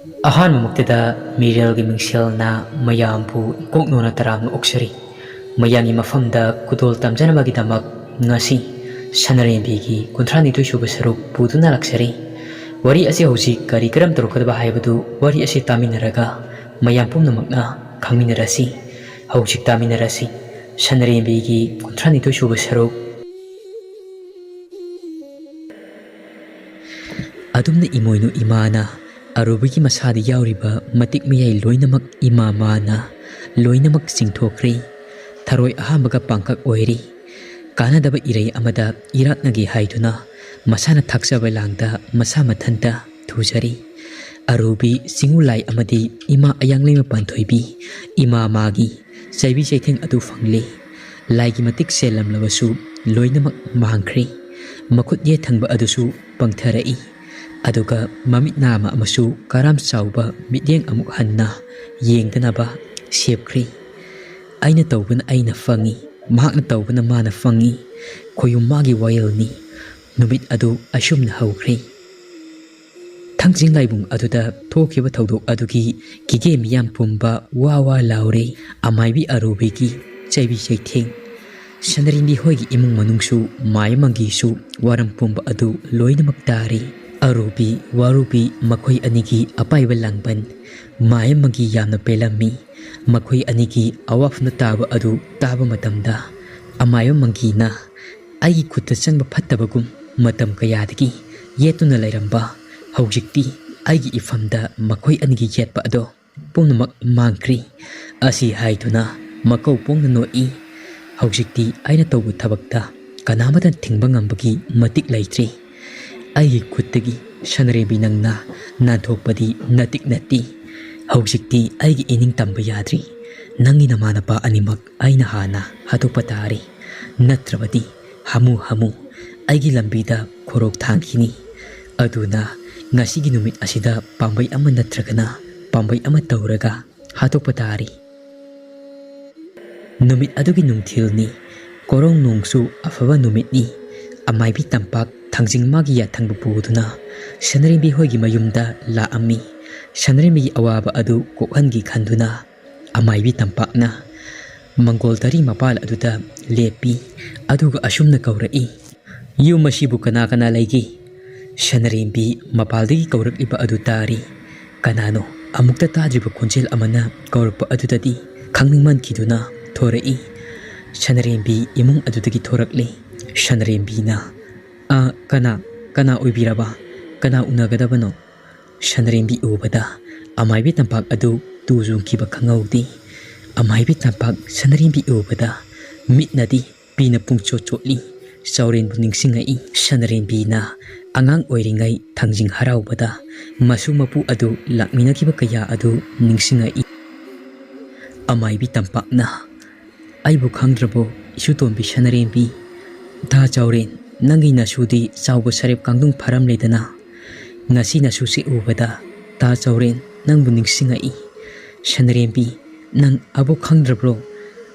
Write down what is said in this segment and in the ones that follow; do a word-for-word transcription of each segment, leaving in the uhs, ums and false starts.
ꯑꯍꯥꯟꯕꯃꯛꯇꯗ ꯃꯤꯔꯦꯜꯒꯤ ꯃꯤꯡꯁꯦꯜꯅ ꯃꯌꯥꯝꯕꯨ ꯏꯀꯣꯛ ꯅꯣꯟꯅ ꯇꯔꯥꯝꯅ ꯑꯣꯛꯆꯔꯤ꯫ ꯃꯌꯥꯝꯒꯤ ꯃꯐꯝꯗ ꯈꯨꯗꯣꯜ ꯇꯝꯖꯅꯕꯒꯤꯗꯃꯛ ꯉꯁꯤ ꯁꯅꯔꯦꯝꯕꯤꯒꯤ ꯀꯨꯟꯊ꯭ꯔꯥ ꯅꯤꯊꯣꯏ ꯁꯨꯕ ꯁꯔꯨꯛ ꯄꯨꯗꯨꯅ ꯂꯥꯛꯆꯔꯤ꯫ ꯋꯥꯔꯤ ꯑꯁꯤ ꯍꯧꯖꯤꯛ ꯀꯔꯤ ꯀꯔꯝ ꯇꯧꯔꯛꯀꯗꯕ ꯍꯥꯏꯕꯗꯨ ꯋꯥꯔꯤ ꯑꯁꯤ ꯇꯥꯃꯤꯟꯅꯔꯒ ꯃꯌꯥꯝ ꯄꯨꯝꯅꯃꯛꯅ ꯈꯪꯃꯤꯟꯅꯔꯁꯤ꯫ ꯍꯧꯖꯤꯛ ꯇꯥꯃꯤꯟꯅꯔꯁꯤ ꯁꯅꯔꯦꯝꯕꯤꯒꯤ ꯀꯨꯟꯊ꯭ꯔꯥ ꯅꯤꯊꯣꯏ ꯁꯨꯕ ꯁꯔꯨꯛ꯫ ꯑꯗꯨꯝꯅ ꯏꯃꯣꯏꯅꯨ ꯏꯃꯥꯅ ꯑꯔꯨꯕꯒꯤ ꯃꯁꯥꯗ ꯌꯥꯎꯔꯤꯕ ꯃꯇꯤꯛ ꯃꯌꯥꯏ ꯂꯣꯏꯅꯃꯛ ꯏꯃꯥ ꯃꯥꯅ ꯂꯣꯏꯅꯃꯛ ꯆꯤꯡꯊꯣꯛꯈ꯭ꯔꯦ꯫ ꯊꯔꯣꯏ ꯑꯍꯥꯟꯕꯒ ꯄꯥꯡꯈꯛ ꯑꯣꯏꯔꯤ꯫ ꯀꯥꯟꯅꯗꯕ ꯏꯔꯩ ꯑꯃꯗ ꯏꯔꯥꯛꯅꯒꯦ ꯍꯥꯏꯗꯨꯅ ꯃꯁꯥꯅ ꯊꯥꯛꯆꯕ ꯂꯥꯡꯗ ꯃꯁꯥ ꯃꯊꯟꯇ ꯊꯨꯖꯔꯤ꯫ ꯑꯔꯨꯕꯤ ꯆꯤꯡꯉꯨ ꯂꯥꯏ ꯑꯃꯗꯤ ꯏꯃꯥ ꯑꯌꯥꯡꯂꯩꯃ ꯄꯥꯟꯊꯣꯏꯕꯤ, ꯏꯃꯥ ꯃꯥꯒꯤ ꯆꯩꯕꯤ ꯆꯩꯊꯦꯡ ꯑꯗꯨ ꯐꯪꯂꯦ꯫ ꯂꯥꯏꯒꯤ ꯃꯇꯤꯛ ꯆꯦꯜꯂꯝꯂꯕꯁꯨ ꯂꯣꯏꯅꯃꯛ ꯃꯥꯡꯈ꯭ꯔꯦ꯫ ꯃꯈꯨꯠ ꯌꯦꯠ ꯊꯪꯕ ꯑꯗꯨꯁꯨ ꯄꯪꯊꯔꯛꯏ꯫ ꯑꯗꯨꯒ ꯃꯃꯤꯠ ꯅꯥꯃ ꯑꯃꯁꯨ ꯀꯔꯥꯝ ꯆꯥꯎꯕ ꯃꯤꯠꯌꯦꯡ ꯑꯃꯨꯛ ꯍꯟꯅ ꯌꯦꯡꯗꯅꯕ ꯁꯦꯞꯈ꯭ꯔꯦ꯫ ꯑꯩꯅ ꯇꯧꯕꯅ ꯑꯩꯅ ꯐꯪꯉꯤ, ꯃꯍꯥꯛꯅ ꯇꯧꯕꯅ ꯃꯥꯅ ꯐꯪꯉꯤ꯫ ꯈꯣꯌꯨꯝ ꯃꯥꯒꯤ ꯋꯥꯌꯦꯜꯅꯤ꯫ ꯅꯨꯃꯤꯠ ꯑꯗꯨ ꯑꯁꯨꯝꯅ ꯍꯧꯈ꯭ꯔꯦ꯫ ꯊꯥꯡꯖꯤꯡ ꯂꯥꯏꯕꯨꯡ ꯑꯗꯨꯗ ꯊꯣꯛꯈꯤꯕ ꯊꯧꯗꯣꯛ ꯑꯗꯨꯒꯤ ꯀꯤꯒꯦ ꯃꯤꯌꯥꯝ ꯄꯨꯝꯕ ꯋꯥ ꯋꯥ ꯂꯥꯎꯔꯦ꯫ ꯑꯃꯥꯏꯕꯤ ꯑꯔꯨꯕꯤꯒꯤ ꯆꯩꯕꯤ ꯆꯩꯊꯦꯡ꯫ ꯁꯅꯔꯦꯝꯕꯤ ꯍꯣꯏꯒꯤ ꯏꯃꯨꯡ ꯃꯅꯨꯡꯁꯨ, ꯃꯥꯌꯝ ꯃꯪꯒꯤꯁꯨ ꯋꯥꯔꯝ ꯄꯨꯝꯕ ꯑꯗꯨ ꯂꯣꯏꯅꯃꯛ ꯇꯥꯔꯦ꯫ ꯑꯔꯨꯕꯤ, ꯋꯥꯔꯨꯕꯤ ꯃꯈꯣꯏ ꯑꯅꯤꯒꯤ ꯑꯄꯥꯏꯕ ꯂꯥꯡꯕꯟ꯫ ꯃꯥꯌꯝ ꯃꯪꯒꯤ ꯌꯥꯝꯅ ꯄꯦꯜꯂꯝꯃꯤ꯫ ꯃꯈꯣꯏ ꯑꯅꯤꯒꯤ ꯑꯋꯥꯐꯝꯗ ꯇꯥꯕ ꯑꯗꯨ ꯇꯥꯕ ꯃꯇꯝꯗ ꯑꯃꯥꯏꯕ ꯃꯪꯒꯤꯅ ꯑꯩꯒꯤ ꯈꯨꯠꯇ ꯆꯪꯕ ꯐꯠꯇꯕꯒꯨꯝ ꯃꯇꯝ ꯀꯌꯥꯗꯒꯤ ꯌꯦꯠꯇꯨꯅ ꯂꯩꯔꯝꯕ, ꯍꯧꯖꯤꯛꯇꯤ ꯑꯩꯒꯤ ꯏꯐꯝꯗ ꯃꯈꯣꯏ ꯑꯅꯤꯒꯤ ꯌꯦꯠꯄ ꯑꯗꯣ ꯄꯨꯝꯅꯃꯛ ꯃꯥꯡꯈ꯭ꯔꯤ꯫ ꯑꯁꯤ ꯍꯥꯏꯗꯨꯅ ꯃꯀꯧ ꯄꯣꯡꯅ ꯅꯣꯛꯏ꯫ ꯍꯧꯖꯤꯛꯇꯤ ꯑꯩꯅ ꯇꯧꯕ ꯊꯕꯛꯇ ꯀꯅꯥꯃꯠꯇ ꯊꯤꯡꯕ ꯉꯝꯕꯒꯤ ꯃꯇꯤꯛ ꯂꯩꯇ꯭ꯔꯤ꯫ ꯑꯩꯒꯤ ꯈꯨꯠꯇꯒꯤ ꯁꯅꯔꯦꯝꯕꯤ ꯅꯪꯅ ꯅꯥꯟꯊꯣꯛꯄꯗꯤ ꯅꯇꯤꯛ ꯅꯠꯇꯦ꯫ ꯍꯧꯖꯤꯛꯇꯤ ꯑꯩꯒꯤ ꯏꯅꯤꯡ ꯇꯝꯕ ꯌꯥꯗ꯭ꯔꯤ꯫ ꯅꯪꯒꯤ ꯅꯃꯥ ꯅꯄꯥ ꯑꯅꯤꯃꯛ ꯑꯩꯅ ꯍꯥꯟꯅ ꯍꯥꯠꯇꯣꯛꯄ ꯇꯥꯔꯤ꯫ ꯅꯠꯇ꯭ꯔꯕꯗꯤ ꯍꯥꯃꯨ ꯍꯥꯃꯨ ꯑꯩꯒꯤ ꯂꯝꯕꯤꯗ ꯈꯣꯔꯣꯛ ꯊꯥꯡꯈꯤꯅꯤ꯫ ꯑꯗꯨꯅ ꯉꯁꯤꯒꯤ ꯅꯨꯃꯤꯠ ꯑꯁꯤꯗ ꯄꯥꯝꯕꯩ ꯑꯃ ꯅꯠꯇ꯭ꯔꯒꯅ ꯄꯥꯝꯕꯩ ꯑꯃ ꯇꯧꯔꯒ ꯍꯥꯠꯇꯣꯛꯄ ꯇꯥꯔꯤ꯫ ꯅꯨꯃꯤꯠ ꯑꯗꯨꯒꯤ ꯅꯨꯡꯊꯤꯜꯅꯤ꯫ ꯀꯣꯔꯧ ꯅꯣꯡꯁꯨ ꯑꯐꯕ ꯅꯨꯃꯤꯠꯅꯤ꯫ ꯑꯃꯥꯏꯕꯤ ꯇꯝꯄꯥꯛ ꯊꯥꯡꯖꯤꯡ ꯃꯥꯒꯤ ꯌꯥꯊꯪꯕ ꯄꯨꯗꯨꯅ ꯁꯅꯔꯦꯝꯕꯤ ꯍꯣꯏꯒꯤ ꯃꯌꯨꯝꯗ ꯂꯥꯛꯑꯝꯃꯤ꯫ ꯁꯅꯔꯦꯝꯕꯤꯒꯤ ꯑꯋꯥꯕ ꯑꯗꯨ ꯀꯣꯛꯍꯟꯒꯦ ꯈꯟꯗꯨꯅ ꯑꯃꯥꯏꯕꯤ ꯇꯝꯄꯥꯛꯅ ꯃꯪꯒꯣꯜ ꯇꯔꯤ ꯃꯄꯥꯜ ꯑꯗꯨꯗ ꯂꯦꯞꯄꯤ꯫ ꯑꯗꯨꯒ ꯑꯁꯨꯝꯅ ꯀꯧꯔꯛꯏ, "ꯌꯨꯝ ꯑꯁꯤꯕꯨ ꯀꯅꯥ ꯀꯅꯥ ꯂꯩꯒꯦ?" ꯁꯅꯔꯦꯝꯕꯤ ꯃꯄꯥꯜꯗꯒꯤ ꯀꯧꯔꯛꯂꯤꯕ ꯑꯗꯨ ꯇꯥꯔꯤ꯫ ꯀꯅꯥꯅꯣ ꯑꯃꯨꯛꯇ ꯇꯥꯗ꯭ꯔꯤꯕ ꯈꯣꯟꯖꯦꯜ ꯑꯃꯅ ꯀꯧꯔꯛꯄ ꯑꯗꯨꯗꯗꯤ ꯈꯪꯅꯤꯡꯃꯟꯈꯤꯗꯨꯅ ꯊꯣꯔꯛꯏ꯫ ꯁꯅꯔꯦꯝꯕꯤ ꯏꯃꯨꯡ ꯑꯗꯨꯗꯒꯤ ꯊꯣꯔꯛꯂꯤ꯫ ꯁꯅꯔꯦꯝꯕꯤꯅ, "ꯑ, ꯀꯅꯥ, ꯀꯅꯥ ꯑꯣꯏꯕꯤꯔꯕ? ꯀꯅꯥ ꯎꯅꯒꯗꯕꯅꯣ?" ꯁꯅꯔꯦꯝꯕꯤ ꯎꯕꯗ ꯑꯃꯥꯏꯕꯤ ꯇꯝꯄꯥꯛ ꯑꯗꯨ ꯇꯨ ꯆꯣꯡꯈꯤꯕ ꯈꯪꯍꯧꯗꯦ꯫ ꯑꯃꯥꯏꯕꯤ ꯇꯝꯄꯥꯛ ꯁꯅꯔꯦꯝꯕꯤ ꯎꯕꯗ ꯃꯤꯠꯅꯗꯤ ꯄꯤꯅ ꯄꯨꯡꯆꯣꯠ ꯆꯣꯠꯂꯤ꯫ ꯆꯥꯎꯔꯦꯟꯕꯨ ꯅꯤꯡꯁꯤꯡꯉꯛꯏ꯫ ꯁꯅꯔꯦꯝꯕꯤꯅ ꯑꯉꯥꯡ ꯑꯣꯏꯔꯤꯉꯩ ꯊꯥꯡꯖꯤꯡ ꯍꯔꯥꯎꯕꯗ ꯃꯁꯨ ꯃꯄꯨ ꯑꯗꯨ ꯂꯥꯛꯃꯤꯟꯅꯈꯤꯕ ꯀꯌꯥ ꯑꯗꯨ ꯅꯤꯡꯁꯤꯡꯉꯛꯏ꯫ ꯑꯃꯥꯏꯕꯤ ꯇꯝꯄꯥꯛꯅ, "ꯑꯩꯕꯨ ꯈꯪꯗ꯭ꯔꯕꯣ, ꯏꯁꯨꯇꯣꯝꯕꯤ ꯁꯅꯔꯦꯝꯕꯤ? ꯊꯥ ꯆꯥꯎꯔꯦꯟ, ꯅꯪꯒꯤ ꯅꯁꯨꯗꯤ ꯆꯥꯎꯕ ꯁꯔꯦꯞ ꯀꯥꯡꯗꯨꯡ ꯐꯥꯔꯝꯂꯦꯗꯅ꯫ ꯉꯁꯤ ꯅꯁꯨꯁꯤ ꯎꯕꯗ ꯊꯥ ꯆꯥꯎꯔꯦꯟ ꯅꯪꯕꯨ ꯅꯤꯡꯁꯤꯡꯉꯛꯏ꯫ ꯁꯅꯔꯦꯝꯕꯤ, ꯅꯪ ꯑꯕꯣꯛ ꯈꯪꯗ꯭ꯔꯕ꯭ꯔꯣ?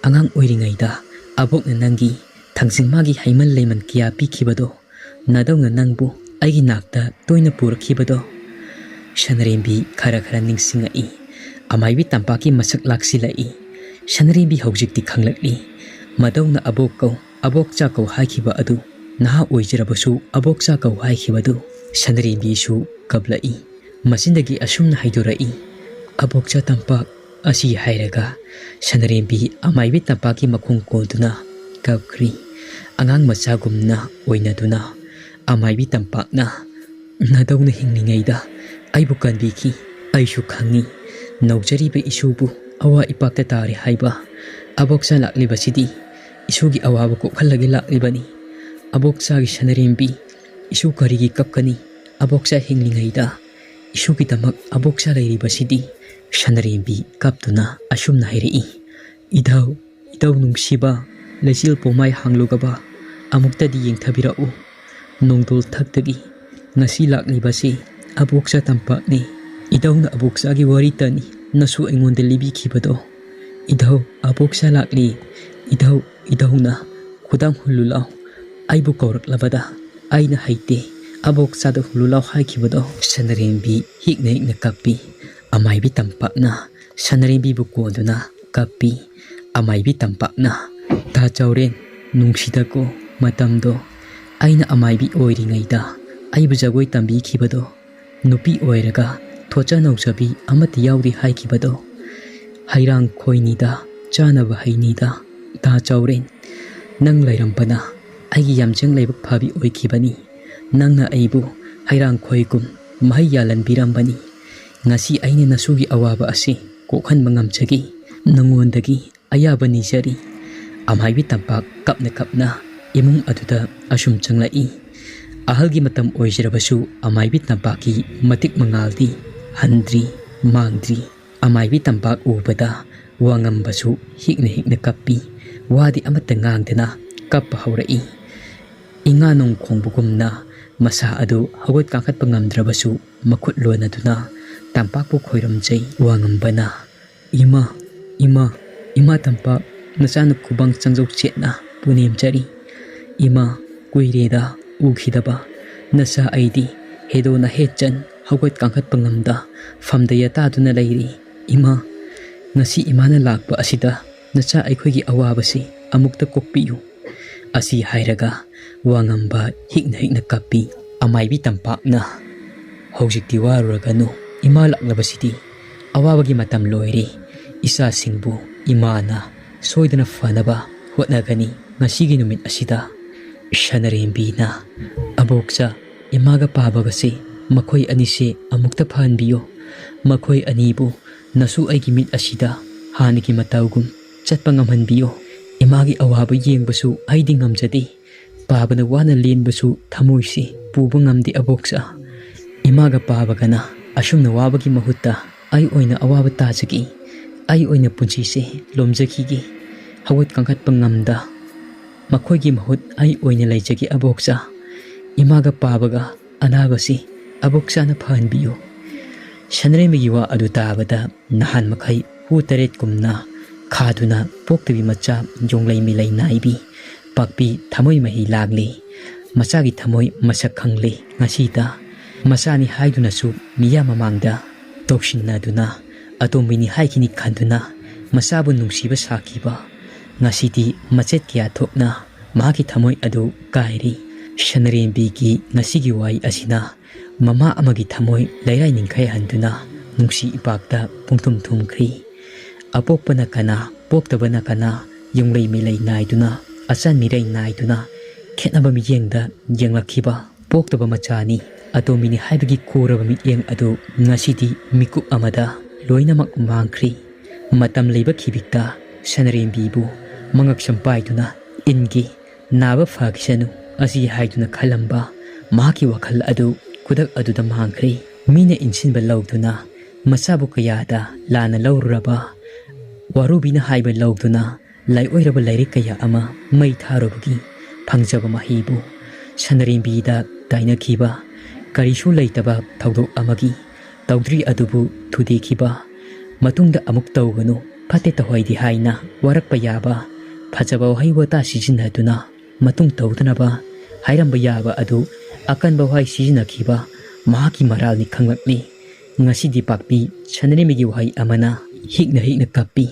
ꯑꯉꯥꯡ ꯑꯣꯏꯔꯤꯉꯩꯗ ꯑꯕꯣꯛꯅ ꯅꯪꯒꯤ ꯊꯥꯡꯖꯤꯡ ꯃꯥꯒꯤ ꯍꯩꯃꯟ ꯂꯩꯃꯟ ꯀꯌꯥ ꯄꯤꯈꯤꯕꯗꯣ, ꯅꯥꯗꯧꯅ ꯅꯪꯕꯨ ꯑꯩꯒꯤ ꯅꯥꯛꯇ ꯇꯣꯏꯅ ꯄꯨꯔꯛꯈꯤꯕꯗꯣ?" ꯁꯅꯔꯦꯝꯕꯤ ꯈꯔ ꯈꯔ ꯅꯤꯡꯁꯤꯡꯉꯛꯏ꯫ ꯑꯃꯥꯏꯕꯤ ꯇꯝꯄꯥꯛꯀꯤ ꯃꯁꯛ ꯂꯥꯛꯁꯤꯜꯂꯛꯏ꯫ ꯁꯅꯔꯦꯝꯕꯤ ꯍꯧꯖꯤꯛꯇꯤ ꯈꯪꯂꯛꯂꯤ꯫ ꯃꯗꯧꯅ "ꯑꯕꯣꯛ ꯀꯧ, ꯑꯕꯣꯛꯆꯥ ꯀꯧ" ꯍꯥꯏꯈꯤꯕ ꯑꯗꯨ ꯅꯍꯥ ꯑꯣꯏꯖꯔꯕꯁꯨ "ꯑꯕꯣꯛꯆꯥ ꯀꯧ" ꯍꯥꯏꯈꯤꯕꯗꯨ ꯁꯅꯔꯦꯝꯕꯤꯁꯨ ꯀꯞꯂꯛꯏ꯫ ꯃꯆꯤꯟꯗꯒꯤ ꯑꯁꯨꯝꯅ ꯍꯥꯏꯗꯣꯔꯛꯏ, "ꯑꯕꯣꯛꯆꯥ ꯇꯝꯄꯥꯛ" ꯑꯁꯤ ꯍꯥꯏꯔꯒ ꯁꯅꯔꯦꯝꯕꯤ ꯑꯃꯥꯏꯕꯤ ꯇꯝꯄꯥꯛꯀꯤ ꯃꯈꯣꯡ ꯀꯣꯟꯗꯨꯅ ꯀꯞꯈ꯭ꯔꯤ꯫ ꯑꯉꯥꯡ ꯃꯆꯥꯒꯨꯝꯅ ꯑꯣꯏꯅꯗꯨꯅ ꯑꯃꯥꯏꯕꯤ ꯇꯝꯄꯥꯛꯅ ꯅꯥꯗꯧꯅ ꯍꯤꯡꯂꯤꯉꯩꯗ ꯑꯩꯕꯨ ꯀꯟꯕꯤꯈꯤ꯫ ꯑꯩꯁꯨ ꯈꯪꯏ, ꯅꯧꯖꯔꯤꯕ ꯏꯁꯨꯕꯨ ꯑꯋꯥ ꯏꯄꯥꯛꯇ ꯇꯥꯔꯦ ꯍꯥꯏꯕ꯫ ꯑꯕꯣꯛꯆꯥ ꯂꯥꯛꯂꯤꯕꯁꯤꯗꯤ ꯏꯁꯨꯒꯤ ꯑꯋꯥꯕ ꯀꯣꯛꯍꯜꯂꯒ ꯂꯥꯛꯂꯤꯕꯅꯤ꯫ ꯑꯕꯣꯛꯆꯥꯒꯤ ꯁꯅꯔꯦꯝꯕꯤ, ꯏꯁꯨ ꯀꯔꯤꯒꯤ ꯀꯞꯀꯅꯤ? ꯑꯕꯣꯛꯆꯥ ꯍꯤꯡꯂꯤꯉꯩꯗ ꯏꯁꯨꯒꯤꯗꯃꯛ ꯑꯕꯣꯛꯆꯥ ꯂꯩꯔꯤꯕꯁꯤꯗꯤ꯫ ꯁꯅꯔꯦꯝꯕꯤ ꯀꯞꯇꯨꯅ ꯑꯁꯨꯝꯅ ꯍꯥꯏꯔꯛꯏ, "ꯏꯙꯧ, ꯏꯙꯧ ꯅꯨꯡꯁꯤꯕ, ꯂꯩꯆꯤꯜ ꯄꯣꯃꯥꯏ ꯍꯥꯡꯂꯨꯒꯕ, ꯑꯃꯨꯛꯇꯗꯤ ꯌꯦꯡꯊꯕꯤꯔꯛꯎ꯫ ꯅꯣꯡꯗꯣꯜ ꯊꯛꯇꯒꯤ ꯉꯁꯤ ꯂꯥꯛꯂꯤꯕꯁꯤ ꯑꯕꯣꯛꯆꯥ ꯇꯝꯄꯥꯛꯅꯤ꯫ ꯏꯙꯧꯅ ꯑꯕꯣꯛꯆꯥꯒꯤ ꯋꯥꯔꯤꯇꯅꯤ ꯅꯁꯨ ꯑꯩꯉꯣꯟꯗ ꯂꯤꯕꯤꯈꯤꯕꯗꯣ꯫ ꯏꯙꯧ, ꯑꯕꯣꯛꯆꯥ ꯂꯥꯛꯂꯤ꯫ ꯏꯙꯧ, ꯏꯙꯧꯅ ꯈꯨꯗꯥꯡ ꯍꯨꯜꯂꯨ ꯂꯥꯎ, ꯑꯩꯕꯨ ꯀꯧꯔꯛꯂꯕꯗ"꯫ "ꯑꯩꯅ ꯍꯩꯇꯦ, ꯑꯕꯣꯛꯆꯥꯗ ꯍꯨꯜꯂꯨ ꯂꯥꯎ ꯍꯥꯏꯈꯤꯕꯗꯣ"꯫ ꯁꯅꯔꯦꯝꯕꯤ ꯍꯤꯛꯅ ꯍꯤꯛꯅ ꯀꯞꯄꯤ꯫ ꯑꯃꯥꯏꯕꯤ ꯇꯝꯄꯥꯛꯅ ꯁꯅꯔꯦꯝꯕꯤꯕꯨ ꯀꯣꯟꯗꯨꯅ ꯀꯞꯄꯤ꯫ ꯑꯃꯥꯏꯕꯤ ꯇꯝꯄꯥꯛꯅ, "ꯇꯥ ꯆꯥꯎꯔꯦꯟ, ꯅꯨꯡꯁꯤꯗꯀꯣ ꯃꯇꯝꯗꯣ꯫ ꯑꯩꯅ ꯑꯃꯥꯏꯕꯤ ꯑꯣꯏꯔꯤꯉꯩꯗ ꯑꯩꯕꯨ ꯖꯒꯣꯏ ꯇꯝꯕꯤꯈꯤꯕꯗꯣ꯫ ꯅꯨꯄꯤ ꯑꯣꯏꯔꯒ ꯊꯣꯠꯆ ꯅꯧꯖꯕꯤ ꯑꯃꯠꯇ ꯌꯥꯎꯗꯦ ꯍꯥꯏꯈꯤꯕꯗꯣ꯫ ꯍꯩꯔꯥꯡ ꯈꯣꯏꯅꯤꯗ, ꯆꯥꯅꯕ ꯍꯩꯅꯤꯗ꯫ ꯇꯥ ꯆꯥꯎꯔꯦꯟ, ꯅꯪ ꯂꯩꯔꯝꯕꯅ ꯑꯩꯒꯤ ꯌꯥꯝꯖꯪ ꯂꯥꯏꯕꯛ ꯐꯕꯤ ꯑꯣꯏꯈꯤꯕꯅꯤ꯫ ꯅꯪꯅ ꯑꯩꯕꯨ ꯍꯩꯔꯥꯡ ꯈꯣꯏꯒꯨꯝ ꯃꯍꯩ ꯌꯥꯜꯍꯟꯕꯤꯔꯝꯕꯅꯤ꯫ ꯉꯁꯤ ꯑꯩꯅ ꯅꯁꯨꯒꯤ ꯑꯋꯥꯕ ꯑꯁꯤ ꯀꯣꯛꯍꯟꯕ ꯉꯝꯖꯈꯤ꯫ ꯅꯉꯣꯟꯗꯒꯤ ꯑꯌꯥꯕ ꯅꯤꯖꯔꯤ"꯫ ꯑꯃꯥꯏꯕꯤ ꯇꯝꯄꯥꯛ ꯀꯞꯅ ꯀꯞꯅ ꯏꯃꯨꯡ ꯑꯗꯨꯗ ꯑꯁꯨꯝ ꯆꯪꯂꯛꯏ꯫ ꯑꯍꯜꯒꯤ ꯃꯇꯝ ꯑꯣꯏꯖꯔꯕꯁꯨ ꯑꯃꯥꯏꯕꯤ ꯇꯝꯄꯥꯛꯀꯤ ꯃꯇꯤꯛ ꯃꯉꯥꯜꯗꯤ ꯍꯟꯗ꯭ꯔꯤ, ꯃꯥꯡꯗ꯭ꯔꯤ꯫ ꯑꯃꯥꯏꯕꯤ ꯇꯝꯄꯥꯛ ꯎꯕꯗ ꯋꯥꯉꯝꯕꯁꯨ ꯍꯤꯛꯅ ꯍꯤꯛꯅ ꯀꯞꯄꯤ꯫ ꯋꯥꯗꯤ ꯑꯃꯠꯇ ꯉꯥꯡꯗꯅ ꯀꯞꯄ ꯍꯧꯔꯛꯏ꯫ ꯏꯉꯥ ꯅꯣꯡ ꯈꯣꯡꯕꯒꯨꯝꯅ ꯃꯁꯥ ꯑꯗꯨ ꯍꯧꯒꯠ ꯀꯥꯡꯈꯠꯄ ꯉꯝꯗ꯭ꯔꯕꯁꯨ ꯃꯈꯨꯠ ꯂꯣꯟꯅꯗꯨꯅ ꯇꯝꯄꯥꯛꯄꯨ ꯈꯣꯏꯔꯝꯖꯩ꯫ ꯋꯥꯉꯝꯕꯅ, "ꯏꯃꯥ, ꯏꯃꯥ, ꯏꯃꯥ ꯇꯝꯄꯥꯛ, ꯅꯆꯥꯅ ꯈꯨꯕꯥꯡ ꯆꯪꯖꯧ ꯆꯦꯠꯅ ꯄꯨꯅꯦꯝꯖꯔꯤ꯫ ꯏꯃꯥ, ꯀꯨꯏꯔꯦꯗ ꯎꯈꯤꯗꯕ꯫ ꯅꯆꯥ ꯑꯩꯗꯤ ꯍꯦꯗꯣ ꯅꯍꯦꯠꯆꯟ ꯍꯧꯒꯠ ꯀꯥꯡꯈꯠꯄ ꯉꯝꯗ ꯐꯝꯗ ꯌꯥꯇꯥꯗꯨꯅ ꯂꯩꯔꯤ꯫ ꯏꯃꯥ, ꯉꯁꯤ ꯏꯃꯥꯅ ꯂꯥꯛꯄ ꯑꯁꯤꯗ ꯅꯆꯥ ꯑꯩꯈꯣꯏꯒꯤ ꯑꯋꯥꯕꯁꯤ ꯑꯃꯨꯛꯇ ꯀꯣꯛꯄꯤꯌꯨ"꯫ ꯑꯁꯤ ꯍꯥꯏꯔꯒ ꯋꯥꯉꯝꯕ ꯍꯤꯛꯅ ꯍꯤꯛꯅ ꯀꯞꯄꯤ꯫ ꯑꯃꯥꯏꯕꯤ ꯇꯝꯄꯥꯛꯅ, "ꯍꯧꯖꯤꯛꯇꯤ ꯋꯥꯔꯨꯔꯒꯅꯨ, ꯏꯃꯥ ꯂꯥꯛꯂꯕꯁꯤꯗꯤ ꯑꯋꯥꯕꯒꯤ ꯃꯇꯝ ꯂꯣꯏꯔꯦ꯫ ꯏꯆꯥꯁꯤꯡꯕꯨ ꯏꯃꯥꯅ ꯁꯣꯏꯗꯅ ꯐꯅꯕ ꯍꯣꯠꯅꯒꯅꯤ ꯉꯁꯤꯒꯤ ꯅꯨꯃꯤꯠ ꯑꯁꯤꯗ"꯫ ꯁꯅꯔꯦꯝꯕꯤꯅ, "ꯑꯕꯣꯛꯆꯥ, ꯏꯃꯥꯒ ꯄꯥꯕꯒꯁꯦ, ꯃꯈꯣꯏ ꯑꯅꯤꯁꯦ ꯑꯃꯨꯛꯇ ꯐꯍꯟꯕꯤꯌꯨ꯫ ꯃꯈꯣꯏ ꯑꯅꯤꯕꯨ ꯅꯁꯨ ꯑꯩꯒꯤ ꯃꯤꯠ ꯑꯁꯤꯗ ꯍꯥꯟꯅꯒꯤ ꯃꯇꯧꯒꯨꯝ ꯆꯠꯄ ꯉꯝꯍꯟꯕꯤꯌꯨ꯫ ꯏꯃꯥꯒꯤ ꯑꯋꯥꯕ ꯌꯦꯡꯕꯁꯨ ꯑꯩꯗꯤ ꯉꯝꯖꯗꯦ꯫ ꯄꯥꯕꯅ ꯋꯥꯅ ꯂꯦꯟꯕꯁꯨ ꯊꯃꯣꯏꯁꯤ ꯄꯨꯕ ꯉꯝꯗꯦ ꯑꯕꯣꯛꯆꯥ꯫ ꯏꯃꯥꯒ ꯄꯥꯕꯒꯅ ꯑꯁꯨꯝꯅ ꯋꯥꯕꯒꯤ ꯃꯍꯨꯠꯇ ꯑꯩ ꯑꯣꯏꯅ ꯑꯋꯥꯕ ꯇꯥꯖꯒꯦ꯫ ꯑꯩ ꯑꯣꯏꯅ ꯄꯨꯟꯁꯤꯁꯦ ꯂꯣꯝꯖꯈꯤꯒꯦ꯫ ꯍꯧꯒꯠ ꯀꯥꯡꯈꯠꯄ ꯉꯝꯗ ꯃꯈꯣꯏꯒꯤ ꯃꯍꯨꯠ ꯑꯩ ꯑꯣꯏꯅ ꯂꯩꯖꯒꯦ ꯑꯕꯣꯛꯆꯥ꯫ ꯏꯃꯥꯒ ꯄꯥꯕꯒ ꯑꯅꯥꯕꯁꯤ ꯑꯕꯣꯛꯆꯥꯅ ꯐꯍꯟꯕꯤꯌꯨ"꯫ ꯁꯅꯔꯩꯃꯒꯤ ꯋꯥ ꯑꯗꯨ ꯇꯥꯕꯗ ꯅꯍꯥꯟ ꯃꯈꯩ ꯍꯨ ꯇꯔꯦꯠꯀꯨꯝꯅ ꯈꯥꯗꯨꯅ ꯄꯣꯛꯇꯕꯤ ꯃꯆꯥ ꯌꯣꯡꯂꯩ ꯃꯤꯂꯩ ꯅꯥꯏꯕꯤ ꯄꯥꯛꯄꯤ ꯊꯃꯣꯏ ꯃꯍꯤ ꯂꯥꯡꯂꯤ꯫ ꯃꯆꯥꯒꯤ ꯊꯃꯣꯏ ꯃꯁꯛ ꯈꯪꯂꯦ ꯉꯁꯤꯗ꯫ ꯃꯆꯥꯅꯤ ꯍꯥꯏꯗꯨꯅꯁꯨ ꯃꯤꯌꯥꯝ ꯃꯃꯥꯡꯗ ꯇꯧꯁꯤꯟꯅꯗꯨꯅ, ꯑꯇꯣꯝꯕꯤꯅꯤ ꯍꯥꯏꯈꯤꯅꯤ ꯈꯟꯗꯨꯅ ꯃꯆꯥꯕꯨ ꯅꯨꯡꯁꯤꯕ ꯁꯥꯈꯤꯕ, ꯉꯁꯤꯗꯤ ꯃꯆꯦꯠ ꯀꯌꯥ ꯊꯣꯛꯅ ꯃꯍꯥꯛꯀꯤ ꯊꯃꯣꯏ ꯑꯗꯨ ꯀꯥꯏꯔꯤ꯫ ꯁꯅꯔꯦꯝꯕꯤꯒꯤ ꯉꯁꯤꯒꯤ ꯋꯥꯔꯤ ꯑꯁꯤꯅ ꯃꯃꯥ ꯑꯃꯒꯤ ꯊꯃꯣꯏ ꯂꯩꯔꯥꯏ ꯅꯤꯡꯈꯥꯏꯍꯟꯗꯨꯅ ꯅꯨꯡꯁꯤ ꯏꯄꯥꯛꯇ ꯄꯨꯡꯊꯨꯝ ꯊꯨꯝꯈ꯭ꯔꯤ꯫ ꯑꯄꯣꯛꯄꯅ ꯀꯅꯥ, ꯄꯣꯛꯇꯕꯅ ꯀꯅꯥ, ꯌꯨꯝꯂꯩ ꯃꯤꯂꯩ ꯅꯥꯏꯗꯨꯅ, ꯑꯆꯟ ꯃꯤꯔꯩ ꯅꯥꯏꯗꯨꯅ, ꯈꯦꯠꯅꯕ ꯃꯤꯠꯌꯦꯡꯗ ꯌꯦꯡꯂꯛꯈꯤꯕ ꯄꯣꯛꯇꯕ ꯃꯆꯥꯅꯤ, ꯑꯇꯣꯝꯕꯤꯅꯤ ꯍꯥꯏꯕꯒꯤ ꯀꯣꯔꯕ ꯃꯤꯠꯌꯦꯡ ꯑꯗꯨ ꯉꯁꯤꯗꯤ ꯃꯤꯀꯨꯞ ꯑꯃꯗ ꯂꯣꯏꯅꯃꯛ ꯃꯥꯡꯈ꯭ꯔꯤ꯫ ꯃꯇꯝ ꯂꯩꯕ ꯈꯤꯕꯤꯛꯇ ꯁꯅꯔꯦꯝꯕꯤꯕꯨ ꯃꯉꯛꯁꯝ ꯄꯥꯏꯗꯨꯅ ꯏꯟꯒꯤ, ꯅꯥꯕ ꯐꯈꯤꯁꯅꯨ ꯑꯁꯤ ꯍꯥꯏꯗꯨꯅ ꯈꯜꯂꯝꯕ ꯃꯍꯥꯛꯀꯤ ꯋꯥꯈꯜ ꯑꯗꯨ ꯈꯨꯗꯛ ꯑꯗꯨꯗ ꯃꯥꯡꯈ꯭ꯔꯦ꯫ ꯃꯤꯅ ꯏꯟꯁꯤꯟꯕ ꯂꯧꯗꯨꯅ ꯃꯆꯥꯕꯨ ꯀꯌꯥꯗ ꯂꯥꯟꯅ ꯂꯧꯔꯨꯔꯕ, ꯋꯥꯔꯨꯕꯤꯅ ꯍꯥꯏꯕ ꯂꯧꯗꯨꯅ ꯂꯥꯏꯑꯣꯏꯔꯕ ꯂꯥꯏꯔꯤꯛ ꯀꯌꯥ ꯑꯃ ꯃꯩ ꯊꯥꯔꯨꯕꯒꯤ ꯐꯪꯖꯕ ꯃꯍꯩꯕꯨ ꯁꯅꯔꯦꯝꯕꯤꯗ ꯇꯥꯏꯅꯈꯤꯕ, ꯀꯔꯤꯁꯨ ꯂꯩꯇꯕ ꯊꯧꯗꯣꯛ ꯑꯃꯒꯤ ꯇꯧꯗ꯭ꯔꯤ ꯑꯗꯨꯕꯨ ꯊꯨꯗꯦꯛꯈꯤꯕ, ꯃꯇꯨꯡꯗ ꯑꯃꯨꯛ ꯇꯧꯒꯅꯨ, ꯐꯠꯇꯦ ꯇꯧꯍꯩꯗꯦ ꯍꯥꯏꯅ ꯋꯥꯔꯛꯄ ꯌꯥꯕ, ꯐꯖꯕ ꯋꯥꯍꯩ ꯋꯥꯇꯥ ꯁꯤꯖꯤꯟꯅꯗꯨꯅ ꯃꯇꯨꯡ ꯇꯧꯗꯅꯕ ꯍꯥꯏꯔꯝꯕ ꯌꯥꯕ ꯑꯗꯨ ꯑꯀꯟꯕ ꯋꯥꯍꯩ ꯁꯤꯖꯤꯟꯅꯈꯤꯕ ꯃꯍꯥꯛꯀꯤ ꯃꯔꯥꯜꯅꯤ ꯈꯪꯂꯛꯂꯤ꯫ ꯉꯁꯤꯗꯤ ꯄꯥꯛꯄꯤ ꯁꯅꯔꯦꯝꯕꯤꯒꯤ ꯋꯥꯍꯩ ꯑꯃꯅ ꯍꯤꯛꯅ ꯍꯤꯛꯅ ꯀꯞꯄꯤ꯫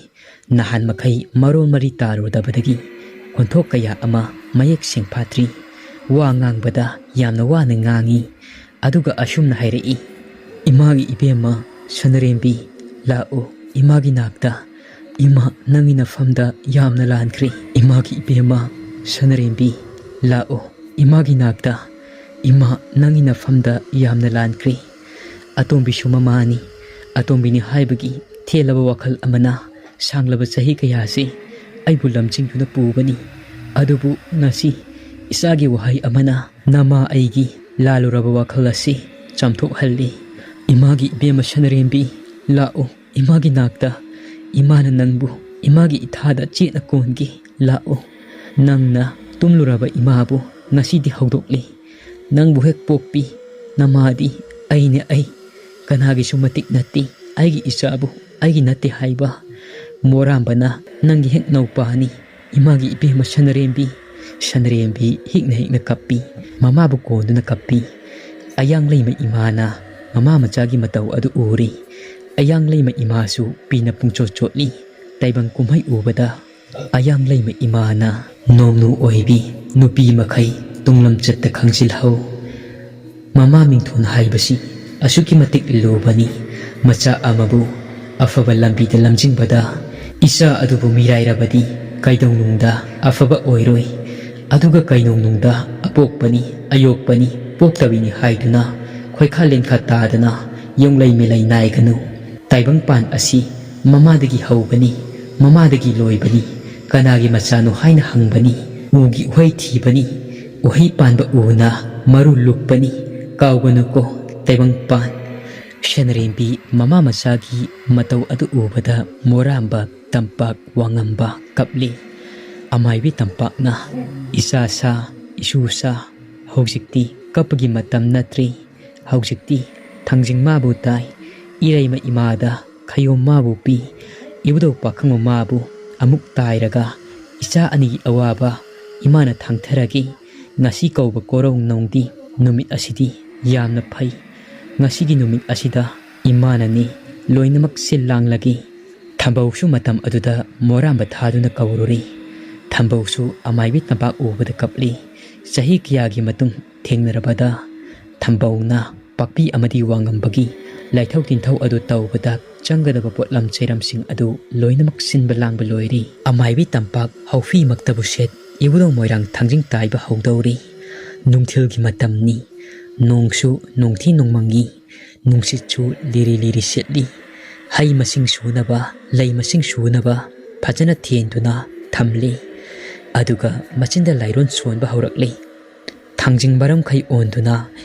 ꯅꯍꯥꯟ ꯃꯈꯩ ꯃꯔꯣꯜ ꯃꯔꯤ ꯇꯥꯔꯨꯗꯕꯗꯒꯤ ꯈꯣꯟꯊꯣꯛ ꯀꯌꯥ ꯑꯃ ꯃꯌꯦꯛ ꯁꯦꯡꯐꯥꯠꯇ꯭ꯔꯤ꯫ ꯋꯥ ꯉꯥꯡꯕꯗ ꯌꯥꯝꯅ ꯋꯥꯅ ꯉꯥꯡꯏ꯫ ꯑꯗꯨꯒ ꯑꯁꯨꯝꯅ ꯍꯥꯏꯔꯛꯏ, "ꯏꯃꯥꯒꯤ ꯏꯕꯦꯝꯃ ꯁꯅꯔꯦꯝꯕꯤ, ꯂꯥꯛꯎ ꯏꯃꯥꯒꯤ ꯅꯥꯛꯇ꯫ ꯏꯃꯥ ꯅꯪꯒꯤ ꯅꯐꯝꯗ ꯌꯥꯝꯅ ꯂꯥꯟꯈ꯭ꯔꯦ꯫ ꯏꯃꯥꯒꯤ ꯏꯕꯦꯝꯃ ꯁꯅꯔꯦꯝꯕꯤ, ꯂꯥꯛꯎ ꯏꯃꯥꯒꯤ ꯅꯥꯛꯇ꯫ ꯏꯃꯥ ꯅꯪꯒꯤ ꯅꯐꯝꯗ ꯌꯥꯝꯅ ꯂꯥꯟꯈ꯭ꯔꯦ꯫" ꯑꯇꯣꯝꯕꯤꯁꯨ ꯃꯃꯥꯅꯤ꯫ ꯑꯇꯣꯝꯕꯤꯅꯤ ꯍꯥꯏꯕꯒꯤ ꯊꯦꯜꯂꯕ ꯋꯥꯈꯜ ꯑꯃꯅ ꯁꯥꯡꯂꯕ ꯆꯍꯤ ꯀꯌꯥꯁꯤ ꯑꯩꯕꯨ ꯂꯝꯖꯤꯡꯗꯨꯅ ꯄꯨꯕꯅꯤ꯫ ꯑꯗꯨꯕꯨ ꯉꯁꯤ ꯏꯆꯥꯒꯤ ꯋꯥꯍꯩ ꯑꯃꯅ ꯅꯃꯥ ꯑꯩꯒꯤ ꯂꯥꯜꯂꯨꯔꯕ ꯋꯥꯈꯜ ꯑꯁꯤ ꯆꯥꯝꯊꯣꯛꯍꯜꯂꯤ꯫ ꯏꯃꯥꯒꯤ ꯏꯕꯦꯝꯃ ꯁꯅꯔꯦꯝꯕꯤ, ꯂꯥꯛꯎ ꯏꯃꯥꯒꯤ ꯅꯥꯛꯇ꯫ ꯏꯃꯥꯅ ꯅꯪꯕꯨ ꯏꯃꯥꯒꯤ ꯏꯊꯥꯗ ꯆꯦꯠꯅ ꯀꯣꯟꯒꯦ꯫ ꯂꯥꯛꯎ꯫ ꯅꯪꯅ ꯇꯨꯝꯂꯨꯔꯕ ꯏꯃꯥꯕꯨ ꯉꯁꯤꯗꯤ ꯍꯧꯗꯣꯛꯂꯤ꯫ ꯅꯪꯕꯨ ꯍꯦꯛ ꯄꯣꯛꯄꯤ ꯅꯃꯥꯗꯤ ꯑꯩꯅꯦ ꯑꯩ꯫ ꯀꯅꯥꯒꯤꯁꯨ ꯃꯇꯤꯛ ꯅꯠꯇꯦ꯫ ꯑꯩꯒꯤ ꯏꯆꯥꯕꯨ ꯑꯩꯒꯤ ꯅꯠꯇꯦ ꯍꯥꯏꯕ ꯃꯣꯔꯥꯝꯕꯅ ꯅꯪꯒꯤ ꯍꯦꯛ ꯅꯧꯄꯥꯅꯤ꯫ ꯏꯃꯥꯒꯤ ꯏꯕꯦꯝꯃ ꯁꯅꯔꯦꯝꯕꯤ, ꯁꯟꯔꯦꯝꯕꯤ ꯍꯤꯛꯅ ꯍꯤꯛꯅ ꯀꯞꯄꯤ꯫ ꯃꯃꯥꯕꯨ ꯀꯣꯟꯗꯨꯅ ꯀꯞꯄꯤ꯫ ꯑꯌꯥꯡꯂꯩꯃ ꯏꯃꯥꯅ ꯃꯃꯥ ꯃꯆꯥꯒꯤ ꯃꯇꯧ ꯑꯗꯨ ꯎꯔꯤ꯫ ꯑꯌꯥꯡꯂꯩꯃ ꯏꯃꯥꯁꯨ ꯄꯤꯅ ꯄꯨꯡꯆꯣꯠ ꯆꯣꯠꯂꯤ꯫ ꯇꯥꯏꯕꯪ ꯀꯨꯝꯍꯩ ꯎꯕꯗ ꯑꯌꯥꯡꯂꯩꯃ ꯏꯃꯥꯅ, "ꯅꯣꯡꯅꯨ ꯑꯣꯏꯕꯤ, ꯅꯨꯄꯤ ꯃꯈꯩ ꯇꯨꯡꯂꯝꯆꯠꯇ ꯈꯪꯖꯤꯜꯍꯧ꯫ ꯃꯃꯥ ꯃꯤꯡꯊꯣꯟ ꯍꯥꯏꯕꯁꯤ ꯑꯁꯨꯛꯀꯤ ꯃꯇꯤꯛ ꯂꯨꯕꯅꯤ꯫ ꯃꯆꯥ ꯑꯃꯕꯨ ꯑꯐꯕ ꯂꯝꯕꯤꯗ ꯂꯝꯖꯤꯡꯕꯗ ꯏꯆꯥ ꯑꯗꯨꯕꯨ ꯃꯤꯔꯥꯏꯔꯕꯗꯤ ꯀꯩꯗꯧꯅꯨꯡꯗ ꯑꯐꯕ ꯑꯣꯏꯔꯣꯏ꯫ ꯑꯗꯨꯒ ꯀꯩꯗꯧꯅꯨꯡꯗ ꯑꯄꯣꯛꯄꯅꯤ, ꯑꯌꯣꯛꯄꯅꯤ, ꯄꯣꯛꯇꯕꯤꯅꯤ ꯍꯥꯏꯗꯨꯅ ꯈꯣꯏꯈꯥ ꯂꯦꯟꯈꯥ ꯇꯥꯗꯅ ꯌꯣꯡꯂꯩ ꯃꯤꯂꯩ ꯅꯥꯏꯒꯅꯨ꯫ ꯇꯥꯏꯕꯪꯄꯥꯟ ꯑꯁꯤ ꯃꯃꯥꯗꯒꯤ ꯍꯧꯕꯅꯤ, ꯃꯃꯥꯗꯒꯤ ꯂꯣꯏꯕꯅꯤ꯫ ꯀꯅꯥꯒꯤ ꯃꯆꯥꯅꯣ ꯍꯥꯏꯅ ꯍꯪꯕꯅꯤ꯫ ꯎꯒꯤ ꯎꯍꯩ ꯊꯤꯕꯅꯤ, ꯎꯍꯩ ꯄꯥꯟꯕ ꯎꯅ ꯃꯔꯨ ꯂꯨꯞꯄꯅꯤ꯫ ꯀꯥꯎꯒꯅꯨꯀꯣ, ꯇꯥꯏꯕꯪꯄꯥꯟ꯫" ꯁꯦꯟꯔꯦꯝꯕꯤ ꯃꯃꯥ ꯃꯆꯥꯒꯤ ꯃꯇꯧ ꯑꯗꯨ ꯎꯕꯗ ꯃꯣꯔꯥꯝꯕ ꯇꯝꯄꯥꯛ ꯋꯥꯉꯝꯕ ꯀꯞꯂꯤ꯫ ꯑꯃꯥꯏꯕꯤ ꯇꯝꯄꯥꯛꯅ, "ꯏꯆꯥ ꯁꯥ, ꯏꯁꯨ ꯁꯥ, ꯍꯧꯖꯤꯛꯇꯤ ꯀꯞꯄꯒꯤ ꯃꯇꯝ ꯅꯠꯇ꯭ꯔꯦ꯫ ꯍꯧꯖꯤꯛꯇꯤ ꯊꯥꯡꯖꯤꯡ ꯃꯥꯕꯨ ꯇꯥꯏ, ꯏꯔꯩꯃ ꯏꯃꯥꯗ ꯈꯌꯣꯝ ꯃꯥꯕꯨ ꯄꯤ꯫ ꯏꯕꯨꯙꯧ ꯄꯥꯈꯪꯕ ꯃꯥꯕꯨ ꯑꯃꯨꯛ ꯇꯥꯏꯔꯒ ꯏꯆꯥ ꯑꯅꯤꯒꯤ ꯑꯋꯥꯕ ꯏꯃꯥꯅ ꯊꯥꯡꯊꯔꯒꯦ꯫ ꯉꯁꯤ ꯀꯧꯕ ꯀꯣꯔꯧ ꯅꯧꯗꯤ ꯅꯨꯃꯤꯠ ꯑꯁꯤꯗꯤ ꯌꯥꯝꯅ ꯐꯩ꯫ ꯉꯁꯤꯒꯤ ꯅꯨꯃꯤꯠ ꯑꯁꯤꯗ ꯏꯃꯥꯅꯅꯤ ꯂꯣꯏꯅꯃꯛ ꯁꯤꯜ ꯂꯥꯡꯂꯒꯦ꯫" ꯊꯝꯕꯧꯁꯨ ꯃꯇꯝ ꯑꯗꯨꯗ ꯃꯣꯔꯥꯝꯕ ꯊꯥꯗꯨꯅ ꯀꯧꯔꯨꯔꯤ꯫ ꯊꯝꯕꯧꯁꯨ ꯑꯃꯥꯏꯕꯤ ꯇꯝꯄꯥꯛ ꯎꯕꯗ ꯀꯞꯂꯤ꯫ ꯆꯍꯤ ꯀꯌꯥꯒꯤ ꯃꯇꯨꯡ ꯊꯦꯡꯅꯔꯕꯗ ꯊꯝꯕꯧꯅ ꯄꯥꯛꯄꯤ ꯑꯃꯗꯤ ꯋꯥꯉꯝꯕꯒꯤ ꯂꯥꯏꯊꯧ ꯇꯤꯟꯊꯧ ꯑꯗꯨ ꯇꯧꯕꯗ ꯆꯪꯒꯗꯕ ꯄꯣꯠꯂꯝ ꯆꯩꯔꯝꯁꯤꯡ ꯑꯗꯨ ꯂꯣꯏꯅꯃꯛ ꯁꯤꯟꯕ ꯂꯥꯡꯕ ꯂꯣꯏꯔꯤ꯫ ꯑꯃꯥꯏꯕꯤ ꯇꯝꯄꯥꯛ ꯍꯧꯐꯤ ꯃꯛꯇꯕꯨ ꯁꯦꯠ ꯏꯕꯨꯙꯧ ꯃꯣꯏꯔꯥꯡ ꯊꯥꯡꯖꯤꯡ ꯇꯥꯏꯕ ꯍꯧꯗꯧꯔꯤ꯫ ꯅꯨꯡꯊꯤꯜꯒꯤ ꯃꯇꯝꯅꯤ꯫ ꯅꯣꯡꯁꯨ ꯅꯣꯡꯊꯤ ꯅꯣꯡꯃꯪꯉꯤ꯫ ꯅꯨꯡꯁꯤꯠꯁꯨ ꯂꯤꯔꯤ ꯂꯤꯔꯤ ꯁꯤꯠꯂꯤ꯫ ꯍꯩ ꯃꯁꯤꯡ ꯁꯨꯅꯕ, ꯂꯩ ꯃꯁꯤꯡ ꯁꯨꯅꯕ ꯐꯖꯅ ꯊꯦꯟꯗꯨꯅ ꯊꯝꯂꯤ꯫ ꯑꯗꯨꯒ ꯃꯆꯤꯟꯗ ꯂꯥꯏꯔꯣꯟ ꯁꯣꯟꯕ ꯍꯧꯔꯛꯂꯤ꯫ ꯊꯥꯡꯖꯤꯡ ꯃꯔꯝꯈꯩ ꯑꯣꯟꯗꯨꯅ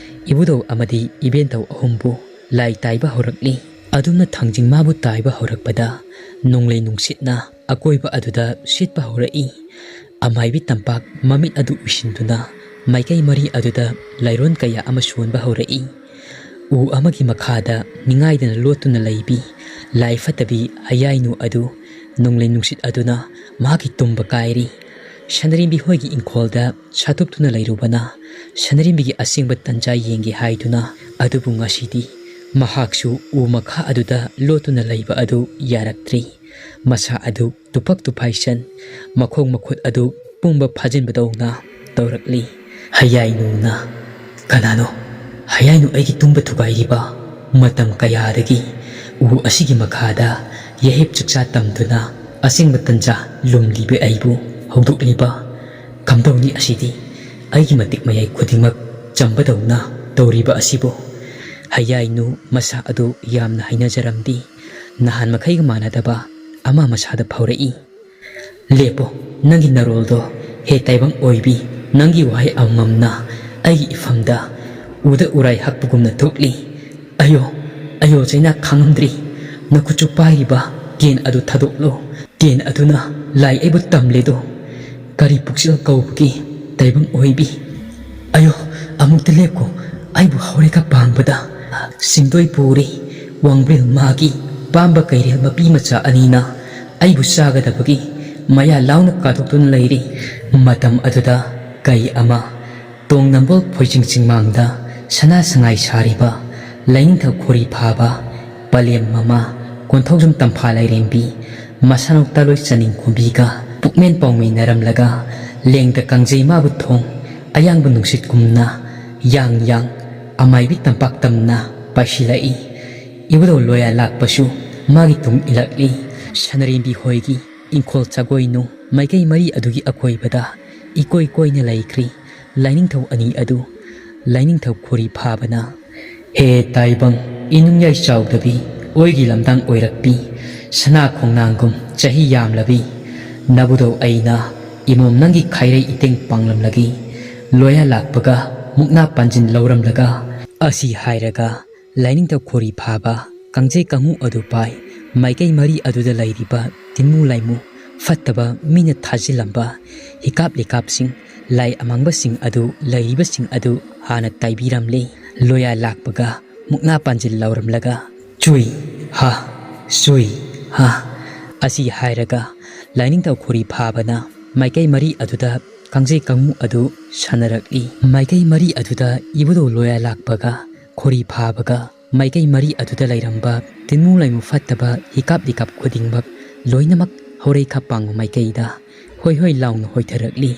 ꯏꯕꯨꯙꯧ ꯑꯃꯗꯤ ꯏꯕꯦꯟꯊꯧ ꯑꯍꯨꯝꯕꯨ ꯂꯥꯏ ꯇꯥꯏꯕ ꯍꯧꯔꯛꯂꯤ꯫ ꯑꯗꯨꯝꯅ ꯊꯥꯡꯖꯤꯡ ꯃꯥꯕꯨ ꯇꯥꯏꯕ ꯍꯧꯔꯛꯄꯗ ꯅꯣꯡꯂꯩ ꯅꯨꯡꯁꯤꯠꯅ ꯑꯀꯣꯏꯕ ꯑꯗꯨꯗ ꯁꯤꯠꯄ ꯍꯧꯔꯛꯏ꯫ ꯑꯃꯥꯏꯕꯤ ꯇꯝꯄꯥꯛ ꯃꯃꯤꯠ ꯑꯗꯨ ꯎꯏꯁꯤꯟꯗꯨꯅ ꯃꯥꯏꯀꯩ ꯃꯔꯤ ꯑꯗꯨꯗ ꯂꯥꯏꯔꯣꯟ ꯀꯌꯥ ꯑꯃ ꯁꯣꯟꯕ ꯍꯧꯔꯛꯏ꯫ ꯎ ꯑꯃꯒꯤ ꯃꯈꯥꯗ ꯅꯤꯡꯉꯥꯏꯗꯅ ꯂꯣꯠꯇꯨꯅ ꯂꯩꯕꯤ ꯂꯥꯏ ꯐꯠꯇꯕꯤ ꯍꯌꯥꯏꯅꯨ ꯑꯗꯨ ꯅꯣꯡꯂꯩ ꯅꯨꯡꯁꯤꯠ ꯑꯗꯨꯅ ꯃꯍꯥꯛꯀꯤ ꯇꯨꯝꯕ ꯀꯥꯏꯔꯤ꯫ ꯁꯅꯔꯦꯝꯕꯤ ꯍꯣꯏꯒꯤ ꯏꯪꯈꯣꯜꯗ ꯁꯥꯇꯨꯞꯇꯨꯅ ꯂꯩꯔꯨꯕꯅ ꯁꯅꯔꯦꯝꯕꯤꯒꯤ ꯑꯁꯦꯡꯕ ꯇꯟꯖꯥ ꯌꯦꯡꯒꯦ ꯍꯥꯏꯗꯨꯅ, ꯑꯗꯨꯕꯨ ꯉꯁꯤꯗꯤ ꯃꯍꯥꯛꯁꯨ ꯎ ꯃꯈꯥ ꯑꯗꯨꯗ ꯂꯣꯠꯇꯨꯅ ꯂꯩꯕ ꯑꯗꯨ ꯌꯥꯔꯛꯇ꯭ꯔꯦ꯫ ꯃꯁꯥ ꯑꯗꯨ ꯇꯨꯐꯛ ꯇꯨꯐꯥꯏꯁꯟ, ꯃꯈꯣꯡ ꯃꯈꯨꯠ ꯑꯗꯨ ꯄꯨꯝꯕ ꯐꯥꯖꯤꯟꯕꯗꯧꯅ ꯇꯧꯔꯛꯂꯤ꯫ ꯍꯌꯥꯏꯅꯨꯅ, "ꯀꯅꯥꯅꯣ? ꯍꯌꯥꯏꯅꯨ, ꯑꯩꯒꯤ ꯇꯨꯝꯕ ꯊꯨꯒꯥꯏꯔꯤꯕ? ꯃꯇꯝ ꯀꯌꯥꯗꯒꯤ ꯎ ꯑꯁꯤꯒꯤ ꯃꯈꯥꯗ ꯌꯥꯍꯤꯞ ꯆꯥꯛꯆꯥ ꯇꯝꯗꯨꯅ ꯑꯁꯦꯡꯕ ꯇꯟꯖꯥ ꯂꯨꯝꯂꯤꯕ ꯑꯩꯕꯨ ꯍꯧꯗꯣꯛꯂꯤꯕ? ꯀꯝꯗꯧꯅꯤ ꯑꯁꯤꯗꯤ? ꯑꯩꯒꯤ ꯃꯇꯤꯛ ꯃꯌꯥꯏ ꯈꯨꯗꯤꯡꯃꯛ ꯆꯝꯕꯗꯧꯅ ꯇꯧꯔꯤꯕ ꯑꯁꯤꯕꯨ?" ꯍꯌꯥꯏꯅꯨ ꯃꯁꯥ ꯑꯗꯨ ꯌꯥꯝꯅ ꯍꯩꯅꯖꯔꯝꯗꯦ꯫ ꯅꯍꯥꯟ ꯃꯈꯩꯒ ꯃꯥꯟꯅꯗꯕ ꯑꯃ ꯃꯁꯥꯗ ꯐꯥꯎꯔꯛꯏ꯫ "ꯂꯦꯞꯄꯣ, ꯅꯪꯒꯤ ꯅꯔꯣꯜꯗꯣ꯫ ꯍꯦ ꯇꯥꯏꯕꯪ ꯑꯣꯏꯕꯤ, ꯅꯪꯒꯤ ꯋꯥꯍꯩ ꯑꯃꯃꯝꯅ ꯑꯩꯒꯤ ꯏꯐꯝꯗ ꯎꯗ ꯎꯔꯥꯏ ꯍꯛꯄꯒꯨꯝꯅ ꯊꯣꯛꯂꯤ꯫ ꯑꯌꯣ, ꯑꯌꯣ, ꯆꯩꯅꯥ ꯈꯥꯡꯉꯝꯗ꯭ꯔꯤ꯫ ꯅꯈꯨꯠꯁꯨ ꯄꯥꯏꯔꯤꯕ ꯀꯦꯟ ꯑꯗꯨ ꯊꯥꯗꯣꯛꯂꯣ꯫ ꯀꯦꯟ ꯑꯗꯨꯅ ꯂꯥꯏ ꯑꯩꯕꯨ ꯇꯝꯂꯦꯗꯣ꯫ ꯀꯔꯤ ꯄꯨꯛꯆꯦꯜ ꯀꯧꯕꯒꯦ, ꯇꯥꯏꯕꯪ ꯑꯣꯏꯕꯤ? ꯑꯌꯣ, ꯑꯃꯨꯛꯇ ꯂꯦꯞꯈꯣ꯫ ꯑꯩꯕꯨ ꯍꯧꯔꯦꯛꯀ ꯄꯥꯡꯕꯗ ꯁꯤꯡꯗꯣꯏ ꯄꯨꯔꯤ꯫ ꯋꯥꯡꯕ꯭ꯔꯦꯜ ꯃꯥꯒꯤ ꯄꯥꯝꯕ ꯀꯩꯔꯦꯜ ꯃꯄꯤ ꯃꯆꯥ ꯑꯅꯤꯅ ꯑꯩꯕꯨ ꯆꯥꯒꯗꯕꯒꯤ ꯃꯌꯥ ꯂꯥꯎꯅ ꯀꯥꯊꯣꯛꯇꯨꯅ ꯂꯩꯔꯤ꯫ ꯃꯇꯝ ꯑꯗꯨꯗ ꯀꯩ ꯑꯃ ꯇꯣꯡ ꯅꯝꯕꯣꯜ ꯐꯣꯏꯖꯤꯡ ꯆꯤꯡꯃꯥꯡꯗ ꯁꯅꯥ ꯁꯉꯥꯏ ꯁꯥꯔꯤꯕ ꯂꯥꯏꯅꯤꯡꯊꯧ ꯈꯣꯔꯤ ꯐꯥꯕ ꯄꯂꯦꯝ ꯃꯃꯥ ꯀꯣꯟꯊꯧꯖꯝ ꯇꯝꯐꯥ ꯂꯥꯏꯔꯦꯝꯕꯤ ꯃꯁꯥꯅꯧ ꯇꯥꯂꯣꯏ ꯆꯅꯤꯡ ꯈꯣꯝꯕꯤꯒ ꯄꯨꯛꯃꯦꯟ ꯄꯥꯎꯃꯤꯟꯅꯔꯝꯂꯒ ꯂꯦꯡꯗ ꯀꯥꯡꯖꯩ ꯃꯥꯕꯨ ꯊꯣꯡ ꯑꯌꯥꯡꯕ ꯅꯨꯡꯁꯤꯠꯀꯨꯝꯅ ꯌꯥꯡ ꯌꯥꯡ ꯑꯃꯥꯏꯕꯤ ꯇꯝꯄꯥꯛ ꯇꯝꯅ ꯄꯥꯏꯁꯤꯜꯂꯛꯏ꯫ ꯏꯕꯨꯙꯧ ꯂꯣꯌꯥ ꯂꯥꯛꯄꯁꯨ ꯃꯥꯒꯤ ꯇꯨꯡ ꯏꯜꯂꯛꯂꯤ꯫ ꯁꯅꯔꯦꯝꯕꯤ ꯍꯣꯏꯒꯤ ꯏꯪꯈꯣꯜ ꯆꯥꯒꯣꯏꯅꯨ ꯃꯥꯏꯀꯩ ꯃꯔꯤ ꯑꯗꯨꯒꯤ ꯑꯀꯣꯏꯕꯗ ꯏꯀꯣꯏ ꯀꯣꯏꯅ ꯂꯩꯈ꯭ꯔꯤ ꯂꯥꯏꯅꯤꯡꯊꯧ ꯑꯅꯤ ꯑꯗꯨ꯫ ꯂꯥꯏꯅꯤꯡꯊꯧ ꯈꯣꯔꯤ ꯐꯥꯕꯅ, "ꯍꯦ ꯇꯥꯏꯕꯪ, ꯏꯅꯨꯡꯌꯥꯏ ꯆꯥꯎꯗꯕꯤ, ꯑꯣꯏꯒꯤ ꯂꯝꯗꯥꯡ ꯑꯣꯏꯔꯛꯄꯤ, ꯁꯅꯥ ꯈꯣꯡꯅꯥꯡꯒꯨꯝ ꯆꯍꯤ ꯌꯥꯝꯂꯕꯤ, ꯅꯕꯨꯙꯧ ꯑꯩꯅ ꯏꯃꯣꯝ ꯅꯪꯒꯤ ꯈꯥꯏꯔꯩ ꯏꯇꯦꯡ ꯄꯥꯡꯂꯝꯂꯒꯦ, ꯂꯣꯌꯥ ꯂꯥꯛꯄꯒ ꯃꯨꯛꯅꯥ ꯄꯥꯟꯖꯤꯟ ꯂꯧꯔꯝꯂꯒ," ꯑꯁꯤ ꯍꯥꯏꯔꯒ ꯂꯥꯏꯅꯤꯡꯊꯧ ꯈꯣꯔꯤ ꯐꯥꯕ ꯀꯥꯡꯖꯩ ꯀꯥꯡꯉꯨ ꯑꯗꯨ ꯄꯥꯏ ꯃꯥꯏꯀꯩ ꯃꯔꯤ ꯑꯗꯨꯗ ꯂꯩꯔꯤꯕ ꯇꯤꯟꯃꯨ ꯂꯥꯏꯃꯨ, ꯐꯠꯇꯕ ꯃꯤꯅ ꯊꯥꯖꯤꯜꯂꯝꯕ ꯍꯤꯀꯥꯞ ꯂꯤꯀꯥꯞꯁꯤꯡ, ꯂꯥꯏ ꯑꯃꯥꯡꯕꯁꯤꯡ ꯑꯗꯨ, ꯂꯩꯔꯤꯕꯁꯤꯡ ꯑꯗꯨ ꯍꯥꯟꯅ ꯇꯥꯏꯕꯤꯔꯝꯂꯦ꯫ ꯂꯣꯌꯥ ꯂꯥꯛꯄꯒ ꯃꯨꯛꯅꯥ ꯄꯥꯟꯖꯤꯜ ꯂꯧꯔꯝꯂꯒ, "ꯆꯨꯏ ꯍꯥ, ꯆꯨꯏ ꯍꯥ" ꯑꯁꯤ ꯍꯥꯏꯔꯒ ꯂꯥꯏꯅꯤꯡꯊꯧ ꯈꯣꯔꯤ ꯐꯥꯕꯅ ꯃꯥꯏꯀꯩ ꯃꯔꯤ ꯑꯗꯨꯗ ꯀꯥꯡꯖꯩ ꯀꯥꯡꯉꯨ ꯑꯗꯨ ꯁꯥꯟꯅꯔꯛꯂꯤ꯫ ꯃꯥꯏꯀꯩ ꯃꯔꯤ ꯑꯗꯨꯗ ꯏꯕꯨꯙꯧ ꯂꯣꯌꯥ ꯂꯥꯛꯄꯒ, ꯈꯣꯔꯤ ꯐꯥꯕꯒ, ꯃꯥꯏꯀꯩ ꯃꯔꯤ ꯑꯗꯨꯗ ꯂꯩꯔꯝꯕ ꯇꯤꯟꯃꯨ ꯂꯥꯏꯃꯨ ꯐꯠꯇꯕ ꯍꯤꯀꯥꯞ ꯂꯤꯀꯥꯞ ꯈꯨꯗꯤꯡꯃꯛ ꯂꯣꯏꯅꯃꯛ ꯍꯧꯔꯩꯈꯥ ꯄꯥꯡꯕ ꯃꯥꯏꯀꯩꯗ ꯍꯣꯏ ꯍꯣꯏ ꯂꯥꯎꯅ ꯍꯣꯏꯊꯔꯛꯂꯤ꯫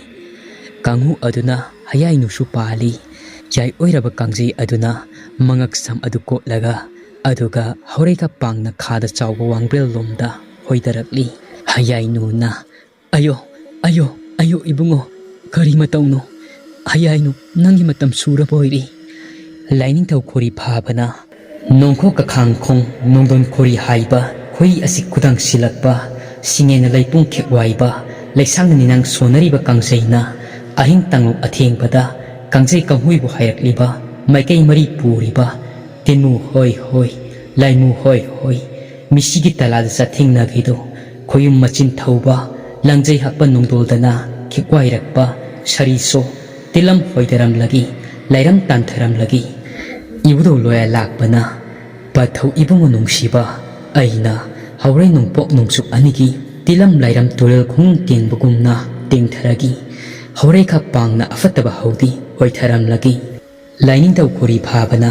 ꯀꯥꯡꯉꯨ ꯑꯗꯨꯅ ꯍꯌꯥꯏꯅꯨꯁꯨ ꯄꯥꯜꯂꯤ꯫ ꯌꯥꯏ ꯑꯣꯏꯔꯕ ꯀꯥꯡꯖꯩ ꯑꯗꯨꯅ ꯃꯉꯛ ꯁꯝ ꯑꯗꯨ ꯀꯣꯠꯂꯒ, ꯑꯗꯨꯒ ꯍꯧꯔꯩꯈꯥ ꯄꯥꯡꯅ ꯈꯥꯗ ꯆꯥꯎꯕ ꯋꯥꯡꯕ꯭ꯔꯦꯜ ꯂꯣꯝꯗ ꯍꯣꯏꯊꯔꯛꯂꯤ꯫ ꯍꯌꯥꯏꯅꯨꯅ, "ꯑꯌꯣ, ꯑꯌꯣ, ꯑꯌꯣ ꯏꯕꯨꯡꯉꯣ, ꯀꯔꯤ ꯃꯇꯧꯅꯣ? ꯍꯌꯥꯏꯅꯨ, ꯅꯪꯒꯤ ꯃꯇꯝ ꯁꯨꯔꯕ ꯑꯣꯏꯔꯦ꯫" ꯂꯥꯏꯅꯤꯡꯊꯧ ꯈꯣꯔꯤ ꯐꯥꯕꯅ, "ꯅꯣꯡꯈꯣꯛ ꯀꯈꯥꯡꯈꯣꯡ ꯅꯣꯡꯗꯣꯟ ꯈꯣꯔꯤ ꯍꯥꯏꯕ, ꯈꯣꯏ ꯑꯁꯤ ꯈꯨꯗꯥꯡ ꯁꯤꯜꯂꯛꯄ, ꯁꯤꯡꯉꯦꯅ ꯂꯩꯄꯨꯡ ꯈꯦꯛ ꯋꯥꯏꯕ, ꯂꯩꯁꯥꯡꯅ ꯅꯤꯅꯥꯡ ꯁꯣꯟꯅꯔꯤꯕ ꯀꯥꯡꯖꯩꯅ ꯑꯍꯤꯡ ꯇꯥꯡꯂꯨꯞ ꯑꯊꯦꯡꯕꯗ ꯀꯥꯡꯖꯩ ꯀꯥꯡꯍꯨꯏꯕꯨ ꯍꯥꯏꯔꯛꯂꯤꯕ, ꯃꯥꯏꯀꯩ ꯃꯔꯤ ꯄꯨꯔꯤꯕ, ꯇꯤꯟꯃꯨ ꯍꯣꯏ ꯍꯣꯏ, ꯂꯥꯏꯃꯨ ꯍꯣꯏ ꯍꯣꯏ, ꯃꯤꯁꯤꯒꯤ ꯇꯂꯥꯗ ꯆꯥꯊꯦꯡꯅꯈꯤꯗꯣ, ꯈꯣꯌꯨꯝ ꯃꯆꯤꯟ ꯊꯧꯕ, ꯂꯪꯖꯩ ꯍꯥꯛꯄ ꯅꯨꯡꯗꯣꯜꯗꯅ ꯈꯤꯛꯋꯥꯏꯔꯛꯄ, ꯁꯔꯤꯁꯣ, ꯇꯤꯂꯝ ꯍꯣꯏꯗꯔꯝꯂꯒꯤ, ꯂꯥꯏꯔꯝ ꯇꯥꯟꯊꯔꯝꯂꯒꯤ, ꯏꯕꯨꯙꯧ ꯂꯣꯌꯥ ꯂꯥꯛꯄꯅ, ꯄꯥꯊꯧ ꯏꯕꯨꯡꯉꯣ ꯅꯨꯡꯁꯤꯕ, ꯑꯩꯅ ꯍꯧꯔꯩ ꯅꯣꯡꯄꯣꯛ ꯅꯣꯡꯆꯨꯞ ꯑꯅꯤꯒꯤ ꯇꯤꯂꯝ ꯂꯥꯏꯔꯝ ꯇꯨꯔꯦꯜ ꯈꯣꯡꯅꯨꯡ ꯇꯦꯡꯕꯒꯨꯝꯅ ꯇꯦꯡꯊꯔꯒꯤ, ꯍꯧꯔꯩꯈꯥ ꯄꯥꯡꯅ ꯑꯐꯠꯇꯕ ꯍꯧꯗꯤ ꯑꯣꯏꯊꯔꯝꯂꯒꯤ, ꯂꯥꯏꯅꯤꯡꯊꯧ ꯈꯣꯔꯤ ꯐꯥꯕꯅ,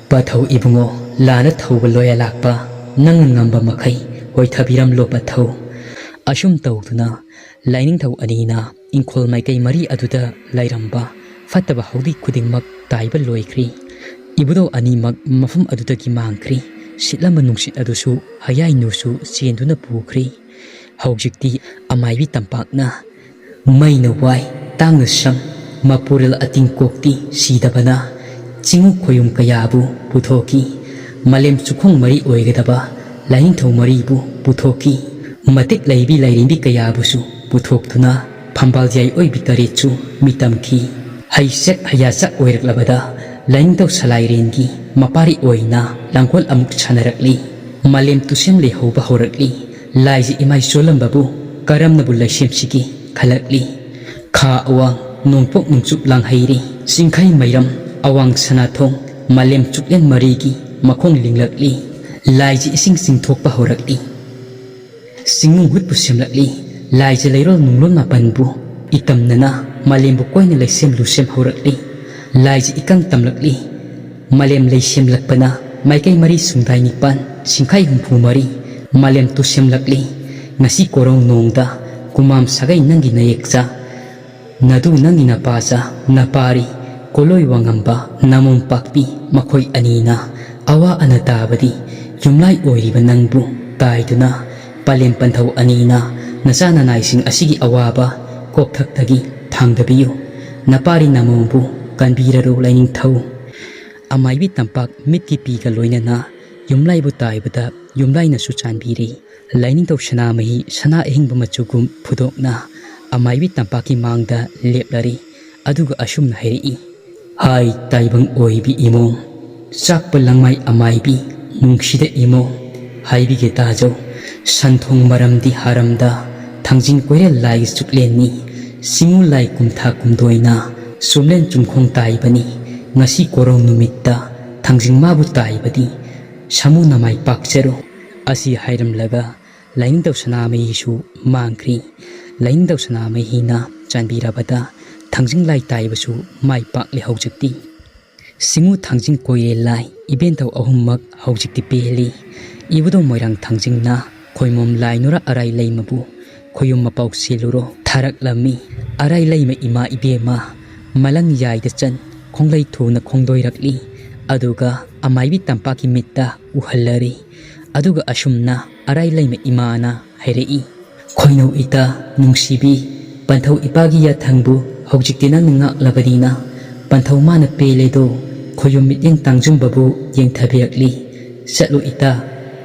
ꯄꯥꯊꯧ ꯏꯕꯨꯡꯉꯣ, ꯂꯥꯟꯅ ꯊꯧꯕ ꯂꯣꯌꯥ ꯂꯥꯛꯄ, ꯅꯪꯅ ꯉꯝꯕ ꯃꯈꯩ ꯑꯣꯏꯊꯕꯤꯔꯝꯂꯣ ꯄꯥꯊꯧ꯫" ꯑꯁꯨꯝ ꯇꯧꯗꯨꯅ ꯂꯥꯏꯅꯤꯡꯊꯧ ꯑꯅꯤꯅ ꯏꯪꯈꯣꯜ ꯃꯥꯏꯀꯩ ꯃꯔꯤ ꯑꯗꯨꯗ ꯂꯩꯔꯝꯕ ꯐꯠꯇꯕ ꯍꯧꯗꯤ ꯈꯨꯗꯤꯡꯃꯛ ꯇꯥꯏꯕ ꯂꯣꯏꯈ꯭ꯔꯤ꯫ ꯏꯕꯨꯙꯧ ꯑꯅꯤꯃꯛ ꯃꯐꯝ ꯑꯗꯨꯗꯒꯤ ꯃꯥꯡꯈ꯭ꯔꯤ꯫ ꯁꯤꯠꯂꯝꯕ ꯅꯨꯡꯁꯤꯠ ꯑꯗꯨꯁꯨ ꯍꯌꯥꯏꯅꯨꯁꯨ ꯆꯦꯟꯗꯨꯅ ꯄꯨꯈ꯭ꯔꯤ꯫ ꯍꯧꯖꯤꯛꯇꯤ ꯑꯃꯥꯏꯕꯤ ꯇꯝꯄꯥꯛꯅ ꯃꯩꯅ ꯋꯥꯏ, ꯇꯥꯡꯅ ꯁꯝ, ꯃꯄꯨꯔꯦꯜ ꯑꯇꯤꯡ ꯀꯣꯛꯇꯤ ꯁꯤꯗꯕꯅ ꯆꯤꯡꯉꯨ ꯈꯣꯌꯨꯝ ꯀꯌꯥꯕꯨ ꯄꯨꯊꯣꯛꯈꯤ꯫ ꯃꯥꯂꯦꯝ ꯆꯨꯈꯣꯡ ꯃꯔꯤ ꯑꯣꯏꯒꯗꯕ ꯂꯥꯏꯅꯤꯡꯊꯧ ꯃꯔꯤꯕꯨ ꯄꯨꯊꯣꯛꯈꯤ꯫ ꯃꯇꯤꯛ ꯂꯩꯕꯤ ꯂꯥꯏꯔꯦꯝꯕꯤ ꯀꯌꯥꯕꯨꯁꯨ ꯄꯨꯊꯣꯛꯇꯨꯅ ꯐꯝꯕꯥꯜ ꯌꯥꯏ ꯑꯣꯏꯕꯤ ꯇꯔꯦꯠꯁꯨ ꯃꯤꯇꯝꯈꯤ꯫ ꯍꯩꯆꯠ ꯍꯩꯌꯥꯆꯠ ꯑꯣꯏꯔꯛꯂꯕꯗ ꯂꯥꯏꯅꯤꯡꯊꯧ ꯁꯂꯥꯏꯔꯦꯟꯒꯤ ꯃꯄꯥꯔꯤ ꯑꯣꯏꯅ ꯂꯥꯡꯒꯣꯜ ꯑꯃꯨꯛ ꯁꯥꯟꯅꯔꯛꯂꯤ꯫ ꯃꯥꯂꯦꯝ ꯇꯨꯁꯦꯝ ꯂꯩꯍꯧꯕ ꯍꯧꯔꯛꯂꯤ꯫ ꯂꯥꯏꯖ ꯏꯃꯥꯏ ꯆꯣꯜꯂꯝꯕꯕꯨ ꯀꯔꯝꯅꯕꯨ ꯂꯩꯁꯦꯝꯁꯤꯒꯦ ꯈꯜꯂꯛꯂꯤ꯫ ꯈꯥ ꯑꯋꯥꯡ ꯅꯣꯡꯄꯣꯛ ꯅꯣꯡꯆꯨꯞ ꯂꯥꯡꯍꯩꯔꯤ꯫ ꯆꯤꯡꯈꯩ ꯃꯩꯔꯝ ꯑꯋꯥꯡ ꯁꯅꯥꯊꯣꯡ ꯃꯥꯂꯦꯝ ꯆꯨꯞꯂꯦꯟ ꯃꯔꯤꯒꯤ ꯃꯈꯣꯡ ꯂꯤꯡꯂꯛꯂꯤ꯫ ꯂꯥꯏꯖ ꯏꯁꯤꯡ ꯆꯤꯡꯊꯣꯛꯄ ꯍꯧꯔꯛꯂꯤ꯫ ꯆꯤꯡꯅꯨꯡ ꯍꯨꯠꯄꯨ ꯁꯦꯝꯂꯛꯂꯤ꯫ ꯂꯥꯏꯖ ꯂꯩꯔꯣꯜ ꯅꯨꯡꯂꯣꯜ ꯃꯥꯄꯟꯕꯨ ꯏꯇꯝꯅꯅ ꯃꯥꯂꯦꯝꯕꯨ ꯀꯣꯏꯅ ꯂꯩꯁꯦꯝ ꯂꯨꯁꯦꯝ ꯍꯧꯔꯛꯂꯤ꯫ ꯂꯥꯏꯖ ꯏꯀꯪ ꯇꯝꯂꯛꯂꯤ꯫ ꯃꯥꯂꯦꯝ ꯂꯩꯁꯦꯝꯂꯛꯄꯅ ꯃꯥꯏꯀꯩ ꯃꯔꯤ ꯁꯨꯝꯗꯥꯏ ꯅꯤꯄꯥꯟ ꯁꯤꯡꯈꯥꯏ ꯍꯨꯝꯐꯨ ꯃꯔꯤ ꯃꯥꯂꯦꯝ ꯇꯨꯁꯦꯝꯂꯛꯂꯤ꯫ ꯉꯁꯤ ꯀꯣꯔꯧ ꯅꯣꯡꯗ ꯀꯨꯃꯥꯝ ꯁꯥꯒꯩ ꯅꯪꯒꯤ ꯅꯌꯦꯛꯆꯥ ꯅꯗꯨ ꯅꯪꯒꯤ ꯅꯄꯥꯖ ꯅꯄꯥꯔꯤ ꯀꯣꯂꯣꯏ ꯋꯥꯉꯝꯕ ꯅꯃꯣꯝ ꯄꯥꯛꯄꯤ ꯃꯈꯣꯏ ꯑꯅꯤꯅ ꯑꯋꯥ ꯑꯅ ꯇꯥꯕꯗꯤ ꯌꯨꯝꯂꯥꯏ ꯑꯣꯏꯔꯤꯕ ꯅꯪꯕꯨ ꯇꯥꯏꯗꯨꯅ ꯄꯂꯦꯝ ꯄꯟꯊꯧ ꯑꯅꯤꯅ ꯅꯆꯥ ꯅꯅꯥꯏꯁꯤꯡ ꯑꯁꯤꯒꯤ ꯑꯋꯥꯕ ꯀꯣꯛꯊꯛꯇꯒꯤ ꯊꯥꯡꯗꯕꯤꯌꯨ꯫ ꯅꯄꯥꯔꯤ ꯅꯃꯣꯝꯕꯨ ꯀꯟꯕꯤꯔꯔꯨ ꯂꯥꯏꯅꯤꯡꯊꯧ꯫ ꯑꯃꯥꯏꯕꯤ ꯇꯝꯄꯥꯛ ꯃꯤꯠꯀꯤ ꯄꯤꯒ ꯂꯣꯏꯅꯅ ꯌꯨꯝꯂꯥꯏꯕꯨ ꯇꯥꯏꯕꯗ ꯌꯨꯝꯂꯥꯏꯅꯁꯨ ꯆꯥꯟꯕꯤꯔꯤ꯫ ꯂꯥꯏꯅꯤꯡꯊꯧ ꯁꯅꯥꯃꯍꯤ ꯁꯅꯥ ꯑꯍꯤꯡꯕ ꯃꯆꯨꯒꯨꯝ ꯐꯨꯗꯣꯛꯅ ꯑꯃꯥꯏꯕꯤ ꯇꯝꯄꯥꯛꯀꯤ ꯃꯥꯡꯗ ꯂꯦꯞꯂꯔꯤ꯫ ꯑꯗꯨꯒ ꯑꯁꯨꯝꯅ ꯍꯥꯏꯔꯛꯏ, ꯍꯥꯏ ꯇꯥꯏꯕꯪ ꯑꯣꯏꯕꯤ ꯏꯃꯣ, ꯆꯥꯛꯄ ꯂꯪꯃꯥꯏ ꯑꯃꯥꯏꯕꯤ, ꯅꯨꯡꯁꯤꯗ ꯏꯃꯣ, ꯍꯥꯏꯕꯤꯒꯦ ꯇꯥꯖꯧ꯫ ꯁꯟꯊꯣꯡ ꯃꯔꯝꯗꯤ ꯍꯥꯔꯝꯗ ꯊꯥꯡꯖꯤꯡ ꯀꯣꯏꯔꯦꯜ ꯂꯥꯏꯒꯤ ꯆꯨꯛꯂꯦꯟꯅꯤ꯫ ꯆꯤꯡꯉꯨ ꯂꯥꯏ ꯀꯨꯝꯊꯥ ꯀꯨꯝꯗꯣꯏꯅ ꯆꯨꯝꯂꯦꯟ ꯆꯨꯝꯈꯣꯡ ꯇꯥꯏꯕꯅꯤ꯫ ꯉꯁꯤ ꯀꯣꯔꯧ ꯅꯨꯃꯤꯠꯇ ꯊꯥꯡꯖꯤꯡ ꯃꯥꯕꯨ ꯇꯥꯏꯕꯗꯤ ꯁꯥꯃꯨꯅ ꯃꯥꯏ ꯄꯥꯛꯆꯔꯨ꯫ ꯑꯁꯤ ꯍꯥꯏꯔꯝꯂꯒ ꯂꯥꯏꯅꯤꯡꯊꯧ ꯁꯅꯥꯃꯍꯤꯁꯨ ꯃꯥꯡꯈ꯭ꯔꯤ꯫ ꯂꯥꯏꯅꯤꯡꯊꯧ ꯁꯅꯥꯃꯍꯤꯅ ꯆꯥꯟꯕꯤꯔꯕꯗ ꯊꯥꯡꯖꯤꯡ ꯂꯥꯏ ꯇꯥꯏꯕꯁꯨ ꯃꯥꯏ ꯄꯥꯛꯂꯦ ꯍꯧꯖꯤꯛꯇꯤ꯫ ꯁꯤꯡꯉꯨ ꯊꯥꯡꯖꯤꯡ ꯀꯣꯏꯔꯦ ꯂꯥꯏ ꯏꯕꯦꯟꯊꯧ ꯑꯍꯨꯝꯃꯛ ꯍꯧꯖꯤꯛꯇꯤ ꯄꯦꯜꯂꯤ꯫ ꯏꯕꯨꯙꯧ ꯃꯣꯏꯔꯥꯡ ꯊꯥꯡꯖꯤꯡꯅ ꯈꯣꯏꯃꯣꯝ ꯂꯥꯏ ꯅꯨꯔꯥ ꯑꯔꯥꯏ ꯂꯩꯃꯕꯨ ꯈꯣꯌꯨꯝ ꯃꯄꯥꯎ ꯁꯤꯜꯂꯨꯔꯣ ꯊꯥꯔꯛꯂꯝꯃꯤ꯫ ꯑꯔꯥꯏ ꯂꯩꯃ ꯏꯃꯥ ꯏꯕꯦꯝꯃ ꯃꯂꯪ ꯌꯥꯏꯗ ꯆꯟ ꯈꯣꯡꯂꯩ ꯊꯨꯅ ꯈꯣꯡꯗꯣꯏꯔꯛꯂꯤ꯫ ꯑꯗꯨꯒ ꯑꯃꯥꯏꯕꯤ ꯇꯝꯄꯥꯛꯀꯤ ꯃꯤꯠꯇ ꯎꯍꯜꯂꯔꯤ꯫ ꯑꯗꯨꯒ ꯑꯁꯨꯝꯅ ꯑꯔꯥꯏ ꯂꯩꯃ ꯏꯃꯥꯅ ꯍꯥꯏꯔꯛꯏ, ꯈꯣꯏꯅꯧ ꯏꯇꯥ ꯅꯨꯡꯁꯤꯕꯤ, ꯄꯟꯊꯧ ꯏꯄꯥꯒꯤ ꯌꯥꯊꯪꯕꯨ ꯍꯧꯖꯤꯛꯇꯤ ꯅꯪꯅ ꯉꯥꯛꯂꯕꯅꯤꯅ ꯄꯟꯊꯧ ꯃꯥꯅ ꯄꯦꯜꯂꯦꯗꯣ ꯈꯣꯌꯨꯝ ꯃꯤꯠꯌꯦꯡ ꯇꯥꯡꯖꯨꯝꯕꯕꯨ ꯌꯦꯡꯊꯕꯤꯔꯛꯂꯤ꯫ ꯆꯠꯂꯨ ꯏꯇꯥ,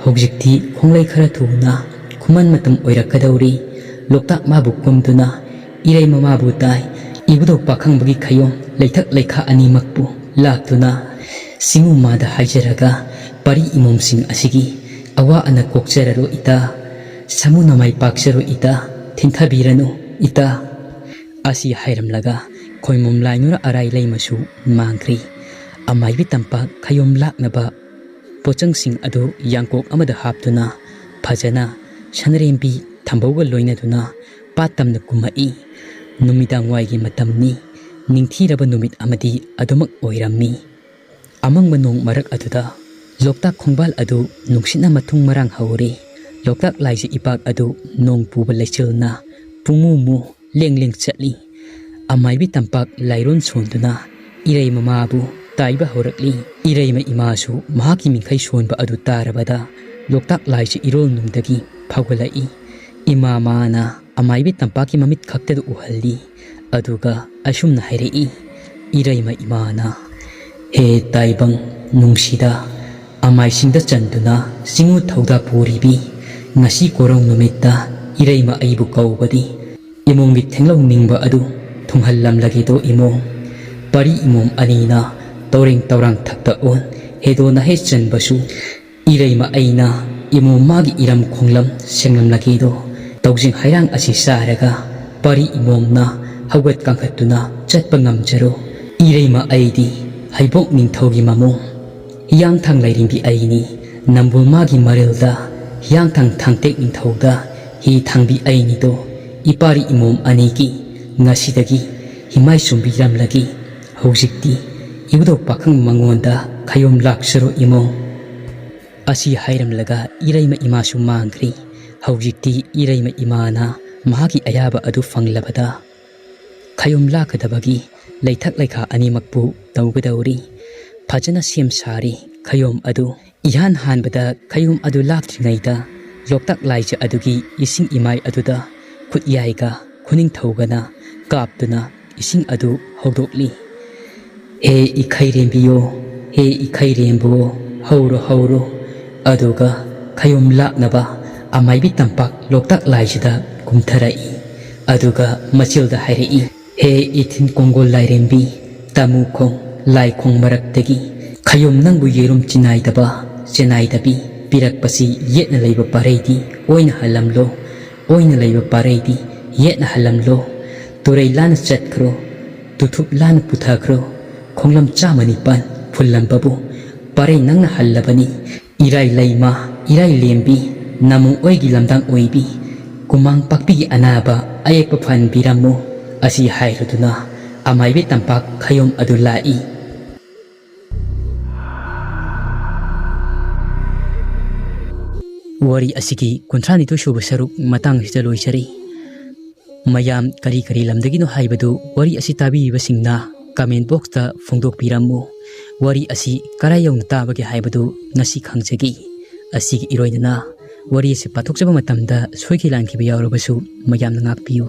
ꯍꯧꯖꯤꯛꯇꯤ ꯈꯣꯡꯂꯩ ꯈꯔ ꯊꯨꯅ ꯈꯨꯃꯟ ꯃꯇꯝ ꯑꯣꯏꯔꯛꯀꯗꯧꯔꯤ꯫ ꯂꯣꯛꯇꯥꯛ ꯃꯥꯕꯨ ꯀꯨꯝꯗꯨꯅ ꯏꯔꯩ ꯃꯃꯥꯕꯨ ꯇꯥꯏ꯫ ꯏꯕꯨꯙꯧ ꯄꯥꯈꯪꯕꯒꯤ ꯈꯌꯣꯝ ꯂꯩꯊꯛ ꯂꯩꯈꯥ ꯑꯅꯤꯃꯛꯄꯨ ꯂꯥꯛꯇꯨꯅ ꯁꯤꯡꯉꯨ ꯃꯥꯗ ꯍꯥꯏꯖꯔꯒ ꯄꯥꯔꯤ ꯏꯃꯣꯝꯁꯤꯡ ꯑꯁꯤꯒꯤ ꯑꯋꯥ ꯑꯅꯥ ꯀꯣꯛꯆꯔꯔꯣ ꯏꯇꯥ꯫ ꯁꯥꯃꯨ ꯅꯃꯥꯏ ꯄꯥꯛꯆꯔꯣ ꯏꯇꯥ꯫ ꯊꯤꯟꯊꯕꯤꯔꯅꯨ ꯏꯇꯥ꯫ ꯑꯁꯤ ꯍꯥꯏꯔꯝꯂꯒ ꯈꯣꯏꯃꯣꯝ ꯂꯥꯏꯅꯨꯔ ꯑꯔꯥꯏ ꯂꯩꯃꯁꯨ ꯃꯥꯡꯈ꯭ꯔꯤ꯫ ꯑꯃꯥꯏꯕꯤ ꯇꯝꯄꯥꯛ ꯈꯌꯣꯝ ꯂꯥꯛꯅꯕ ꯄꯣꯠꯆꯪꯁꯤꯡ ꯑꯗꯨ ꯌꯥꯡꯀꯣꯛ ꯑꯃꯗ ꯍꯥꯞꯇꯨꯅ ꯐꯖꯅ ꯁꯅꯔꯦꯝꯕꯤ ꯊꯝꯕꯧꯒ ꯂꯣꯏꯅꯗꯨꯅ ꯄꯥꯠ ꯇꯝꯅ ꯀꯨꯝꯃꯛꯏ꯫ ꯅꯨꯃꯤꯗꯥꯡꯋꯥꯏꯒꯤ ꯃꯇꯝꯅꯤ꯫ ꯅꯤꯡꯊꯤꯔꯕ ꯅꯨꯃꯤꯠ ꯑꯃꯗꯤ ꯑꯗꯨꯃꯛ ꯑꯣꯏꯔꯝꯃꯤ꯫ ꯑꯃꯪꯕ ꯅꯣꯡ ꯃꯔꯛ ꯑꯗꯨꯗ ꯂꯣꯛꯇꯥꯛ ꯈꯣꯡꯕꯥꯜ ꯑꯗꯨ ꯅꯨꯡꯁꯤꯠꯅ ꯃꯊꯨꯡ ꯃꯔꯥꯡ ꯍꯧꯔꯦ꯫ ꯂꯣꯛꯇꯥꯛ ꯂꯥꯏꯖ ꯏꯄꯥꯛ ꯑꯗꯨ ꯅꯣꯡ ꯄꯨꯕ ꯂꯩꯆꯤꯜꯅ ꯄꯨꯡꯃꯨ ꯃꯨ ꯂꯦꯡ ꯂꯦꯡ ꯆꯠꯂꯤ꯫ ꯑꯃꯥꯏꯕꯤ ꯇꯝꯄꯥꯛ ꯂꯥꯏꯔꯣꯟ ꯁꯣꯟꯗꯨꯅ ꯏꯔꯩ ꯃꯃꯥꯕꯨ ꯇꯥꯏꯕ ꯍꯧꯔꯛꯂꯤ꯫ ꯏꯔꯩꯃ ꯏꯃꯥꯁꯨ ꯃꯍꯥꯛꯀꯤ ꯃꯤꯡꯈꯩ ꯁꯣꯟꯕ ꯑꯗꯨ ꯇꯥꯔꯕꯗ ꯂꯣꯛꯇꯥꯛ ꯂꯥꯏꯖ ꯏꯔꯣꯜ ꯅꯨꯡꯗꯒꯤ ꯐꯥꯎꯒꯠꯂꯛꯏ꯫ ꯏꯃꯥ ꯃꯥꯅ ꯑꯃꯥꯏꯕꯤ ꯇꯝꯄꯥꯛꯀꯤ ꯃꯃꯤꯠ ꯈꯛꯇꯗ ꯎꯍꯜꯂꯤ꯫ ꯑꯗꯨꯒ ꯑꯁꯨꯝꯅ ꯍꯥꯏꯔꯛꯏ, ꯏꯔꯩꯃ ꯏꯃꯥꯅ, "ꯍꯦ ꯇꯥꯏꯕꯪ ꯅꯨꯡꯁꯤꯗ, ꯑꯃꯥꯏꯁꯤꯡꯗ ꯆꯟꯗꯨꯅ ꯆꯤꯡꯉꯨ ꯊꯧꯗꯥ ꯄꯨꯔꯤꯕꯤ, ꯉꯁꯤ ꯀꯣꯔꯧ ꯅꯨꯃꯤꯠꯇ ꯏꯔꯩꯃ ꯑꯩꯕꯨ ꯀꯧꯕꯗꯤ ꯏꯃꯣꯝꯒꯤ ꯊꯦꯡꯂꯧ ꯅꯤꯡꯕ ꯑꯗꯨ ꯊꯨꯡꯍꯜꯂꯝꯂꯒꯦꯗꯣ ꯏꯃꯣꯝ꯫ ꯄꯥꯔꯤ ꯏꯃꯣꯝ ꯑꯅꯤꯅ ꯇꯧꯔꯦꯡ ꯇꯧꯔꯥꯡ ꯊꯛꯇ ꯑꯣꯟ ꯍꯦꯗꯣꯅ ꯍꯦ ꯆꯟꯕꯁꯨ ꯏꯔꯩꯃ ꯑꯩꯅ ꯏꯃꯣꯝ ꯃꯥꯒꯤ ꯏꯔꯝ ꯈꯣꯡꯂꯝ ꯁꯦꯡꯂꯝꯂꯒꯦꯗꯣ꯫ ꯇꯧꯖꯤꯡ ꯍꯩꯔꯥꯡ ꯑꯁꯤ ꯆꯥꯔꯒ ꯄꯥꯔꯤ ꯏꯃꯣꯝꯅ ꯍꯧꯒꯠ ꯀꯥꯡꯈꯠꯇꯨꯅ ꯆꯠꯄ ꯉꯝꯖꯔꯣ꯫ ꯏꯔꯩꯃ ꯑꯩꯗꯤ ꯍꯩꯕꯣꯛ ꯅꯤꯡꯊꯧꯒꯤ ꯃꯃꯣꯝ, ꯍꯤꯌꯥꯡꯊꯥꯡ ꯂꯥꯏꯔꯦꯝꯕꯤ ꯑꯩꯅꯤ꯫ ꯅꯝꯕꯣꯜ ꯃꯥꯒꯤ ꯃꯔꯤꯜꯗ ꯍꯤꯌꯥꯡꯊꯥꯡ ꯊꯥꯡꯇꯦꯛ ꯅꯤꯡꯊꯧꯗ ꯍꯤ ꯊꯥꯡꯕꯤ ꯑꯩꯅꯤꯗꯣ꯫ ꯏꯄꯥꯔꯤ ꯏꯃꯣꯝ ꯑꯅꯤꯒꯤ ꯉꯁꯤꯗꯒꯤ ꯍꯤꯃꯥꯏ ꯆꯨꯝꯕꯤꯔꯝꯂꯒꯦ꯫ ꯍꯧꯖꯤꯛꯇꯤ ꯏꯕꯨꯙꯧ ꯄꯥꯈꯪ ꯃꯉꯣꯟꯗ ꯈꯌꯣꯝ ꯂꯥꯛꯆꯔꯣ ꯏꯃꯣꯝ꯫" ꯑꯁꯤ ꯍꯥꯏꯔꯝꯂꯒ ꯏꯔꯩꯃ ꯏꯃꯥꯁꯨ ꯃꯥꯡꯈ꯭ꯔꯦ꯫ ꯍꯧꯖꯤꯛꯇꯤ ꯏꯔꯩꯃ ꯏꯃꯥꯅ ꯃꯍꯥꯛꯀꯤ ꯑꯌꯥꯕ ꯑꯗꯨ ꯐꯪꯂꯕꯗ ꯈꯌꯣꯝ ꯂꯥꯛꯀꯗꯕꯒꯤ ꯂꯩꯊꯛ ꯂꯩꯈꯥ ꯑꯅꯤꯃꯛꯄꯨ ꯇꯧꯒꯗꯧꯔꯤ꯫ ꯐꯖꯅ ꯁꯦꯝ ꯁꯥꯔꯤ ꯈꯌꯣꯝ ꯑꯗꯨ꯫ ꯏꯍꯥꯟ ꯍꯥꯟꯕꯗ ꯈꯌꯣꯝ ꯑꯗꯨ ꯂꯥꯛꯇ꯭ꯔꯤꯉꯩꯗ ꯂꯣꯛꯇꯥꯛ ꯂꯥꯏꯖ ꯑꯗꯨꯒꯤ ꯏꯁꯤꯡ ꯏꯃꯥꯏ ꯑꯗꯨꯗ ꯈꯨꯠꯌꯥꯏꯒ ꯈꯨꯅꯤꯡꯊꯧꯒꯅ ꯀꯥꯞꯇꯨꯅ ꯏꯁꯤꯡ ꯑꯗꯨ ꯍꯧꯗꯣꯛꯂꯤ꯫ "ꯍꯦ ꯏꯈꯩꯔꯦꯝꯕꯤꯌꯣ, ꯍꯦ ꯏꯈꯩꯔꯦꯝꯕꯨ, ꯍꯧꯔꯣ, ꯍꯧꯔꯣ꯫" ꯑꯗꯨꯒ ꯈꯌꯣꯝ ꯂꯥꯛꯅꯕ ꯑꯃꯥꯏꯕꯤ ꯇꯝꯄꯥꯛ ꯂꯣꯛꯇꯥꯛ ꯂꯥꯏꯁꯤꯗ ꯀꯨꯝꯊꯔꯛꯏ꯫ ꯑꯗꯨꯒ ꯃꯆꯤꯜꯗ ꯍꯥꯏꯔꯛꯏ, "ꯍꯦ ꯏꯊꯤꯟ ꯀꯣꯡꯒꯣꯜ ꯂꯥꯏꯔꯦꯝꯕꯤ, ꯇꯥꯃꯨꯈꯣꯡ ꯂꯥꯏꯈꯣꯡ ꯃꯔꯛꯇꯒꯤ ꯈꯌꯣꯝ ꯅꯪꯕꯨ ꯌꯦꯔꯨꯝ ꯆꯤꯅꯥꯏꯗꯕ, ꯆꯦꯅꯥꯏꯗꯕꯤ ꯄꯤꯔꯛꯄꯁꯤ ꯌꯦꯠꯅ ꯂꯩꯕ ꯄꯥꯔꯩꯗꯤ ꯑꯣꯏꯅ ꯍꯜꯂꯝꯂꯣ, ꯑꯣꯏꯅ ꯂꯩꯕ ꯄꯥꯔꯩꯗꯤ ꯌꯦꯠꯅ ꯍꯜꯂꯝꯂꯣ꯫ ꯇꯨꯔꯩ ꯂꯥꯟꯅ ꯆꯠꯈ꯭ꯔꯣ, ꯇꯨꯊꯨꯞ ꯂꯥꯟꯅ ꯄꯨꯊꯈ꯭ꯔꯣ, ꯈꯣꯡꯂꯝ ꯆꯥꯝꯃ ꯅꯤꯄꯥꯟ ꯐꯨꯜꯂꯝꯕꯕꯨ ꯄꯥꯔꯩ ꯅꯪꯅ ꯍꯜꯂꯕꯅꯤ꯫ ꯏꯔꯥꯏ ꯂꯩꯃ, ꯏꯔꯥꯏ ꯂꯦꯝꯕꯤ, ꯅꯃꯨꯡ ꯑꯣꯏꯒꯤ ꯂꯝꯗꯥꯡ ꯑꯣꯏꯕꯤ, ꯀꯨꯃꯥꯡ ꯄꯥꯛꯄꯤꯒꯤ ꯑꯅꯥꯕ ꯑꯌꯦꯛꯄ ꯐꯍꯟꯕꯤꯔꯝꯃꯨ꯫ ꯑꯁꯤ ꯍꯥꯏꯔꯗꯨꯅ ꯑꯃꯥꯏꯕꯤ ꯇꯝꯄꯥꯛ ꯈꯌꯣꯝ ꯑꯗꯨ ꯂꯥꯛꯏ꯫ ꯋꯥꯔꯤ ꯑꯁꯤꯒꯤ ꯀꯨꯟꯊ꯭ꯔꯥ ꯅꯤꯊꯣꯏ ꯁꯨꯕ ꯁꯔꯨꯛ ꯃꯇꯥꯡ ꯑꯁꯤꯗ ꯂꯣꯏꯖꯔꯤ꯫ ꯃꯌꯥꯝ ꯀꯔꯤ ꯀꯔꯤ ꯂꯝꯗꯒꯤꯅꯣ ꯍꯥꯏꯕꯗꯨ ꯋꯥꯔꯤ ꯑꯁꯤ ꯇꯥꯕꯤꯔꯤꯕꯁꯤꯡꯅ comment boxꯇ ꯐꯣꯡꯗꯣꯛꯄꯤꯔꯝꯃꯨ꯫ ꯋꯥꯔꯤ ꯑꯁꯤ ꯀꯔꯥꯏ ꯌꯧꯅ ꯇꯥꯕꯒꯦ ꯍꯥꯏꯕꯗꯨ ꯉꯁꯤ ꯈꯪꯖꯒꯦ꯫ ꯑꯁꯤꯒꯤ ꯏꯔꯣꯏꯅꯅ ꯋꯥꯔꯤ ꯑꯁꯤ ꯄꯥꯊꯣꯛꯆꯕ ꯃꯇꯝꯗ ꯁꯣꯏꯈꯤ ꯂꯥꯟꯈꯤꯕ ꯌꯥꯎꯔꯕꯁꯨ ꯃꯌꯥꯝꯅ ꯉꯥꯛꯄꯤꯌꯨ꯫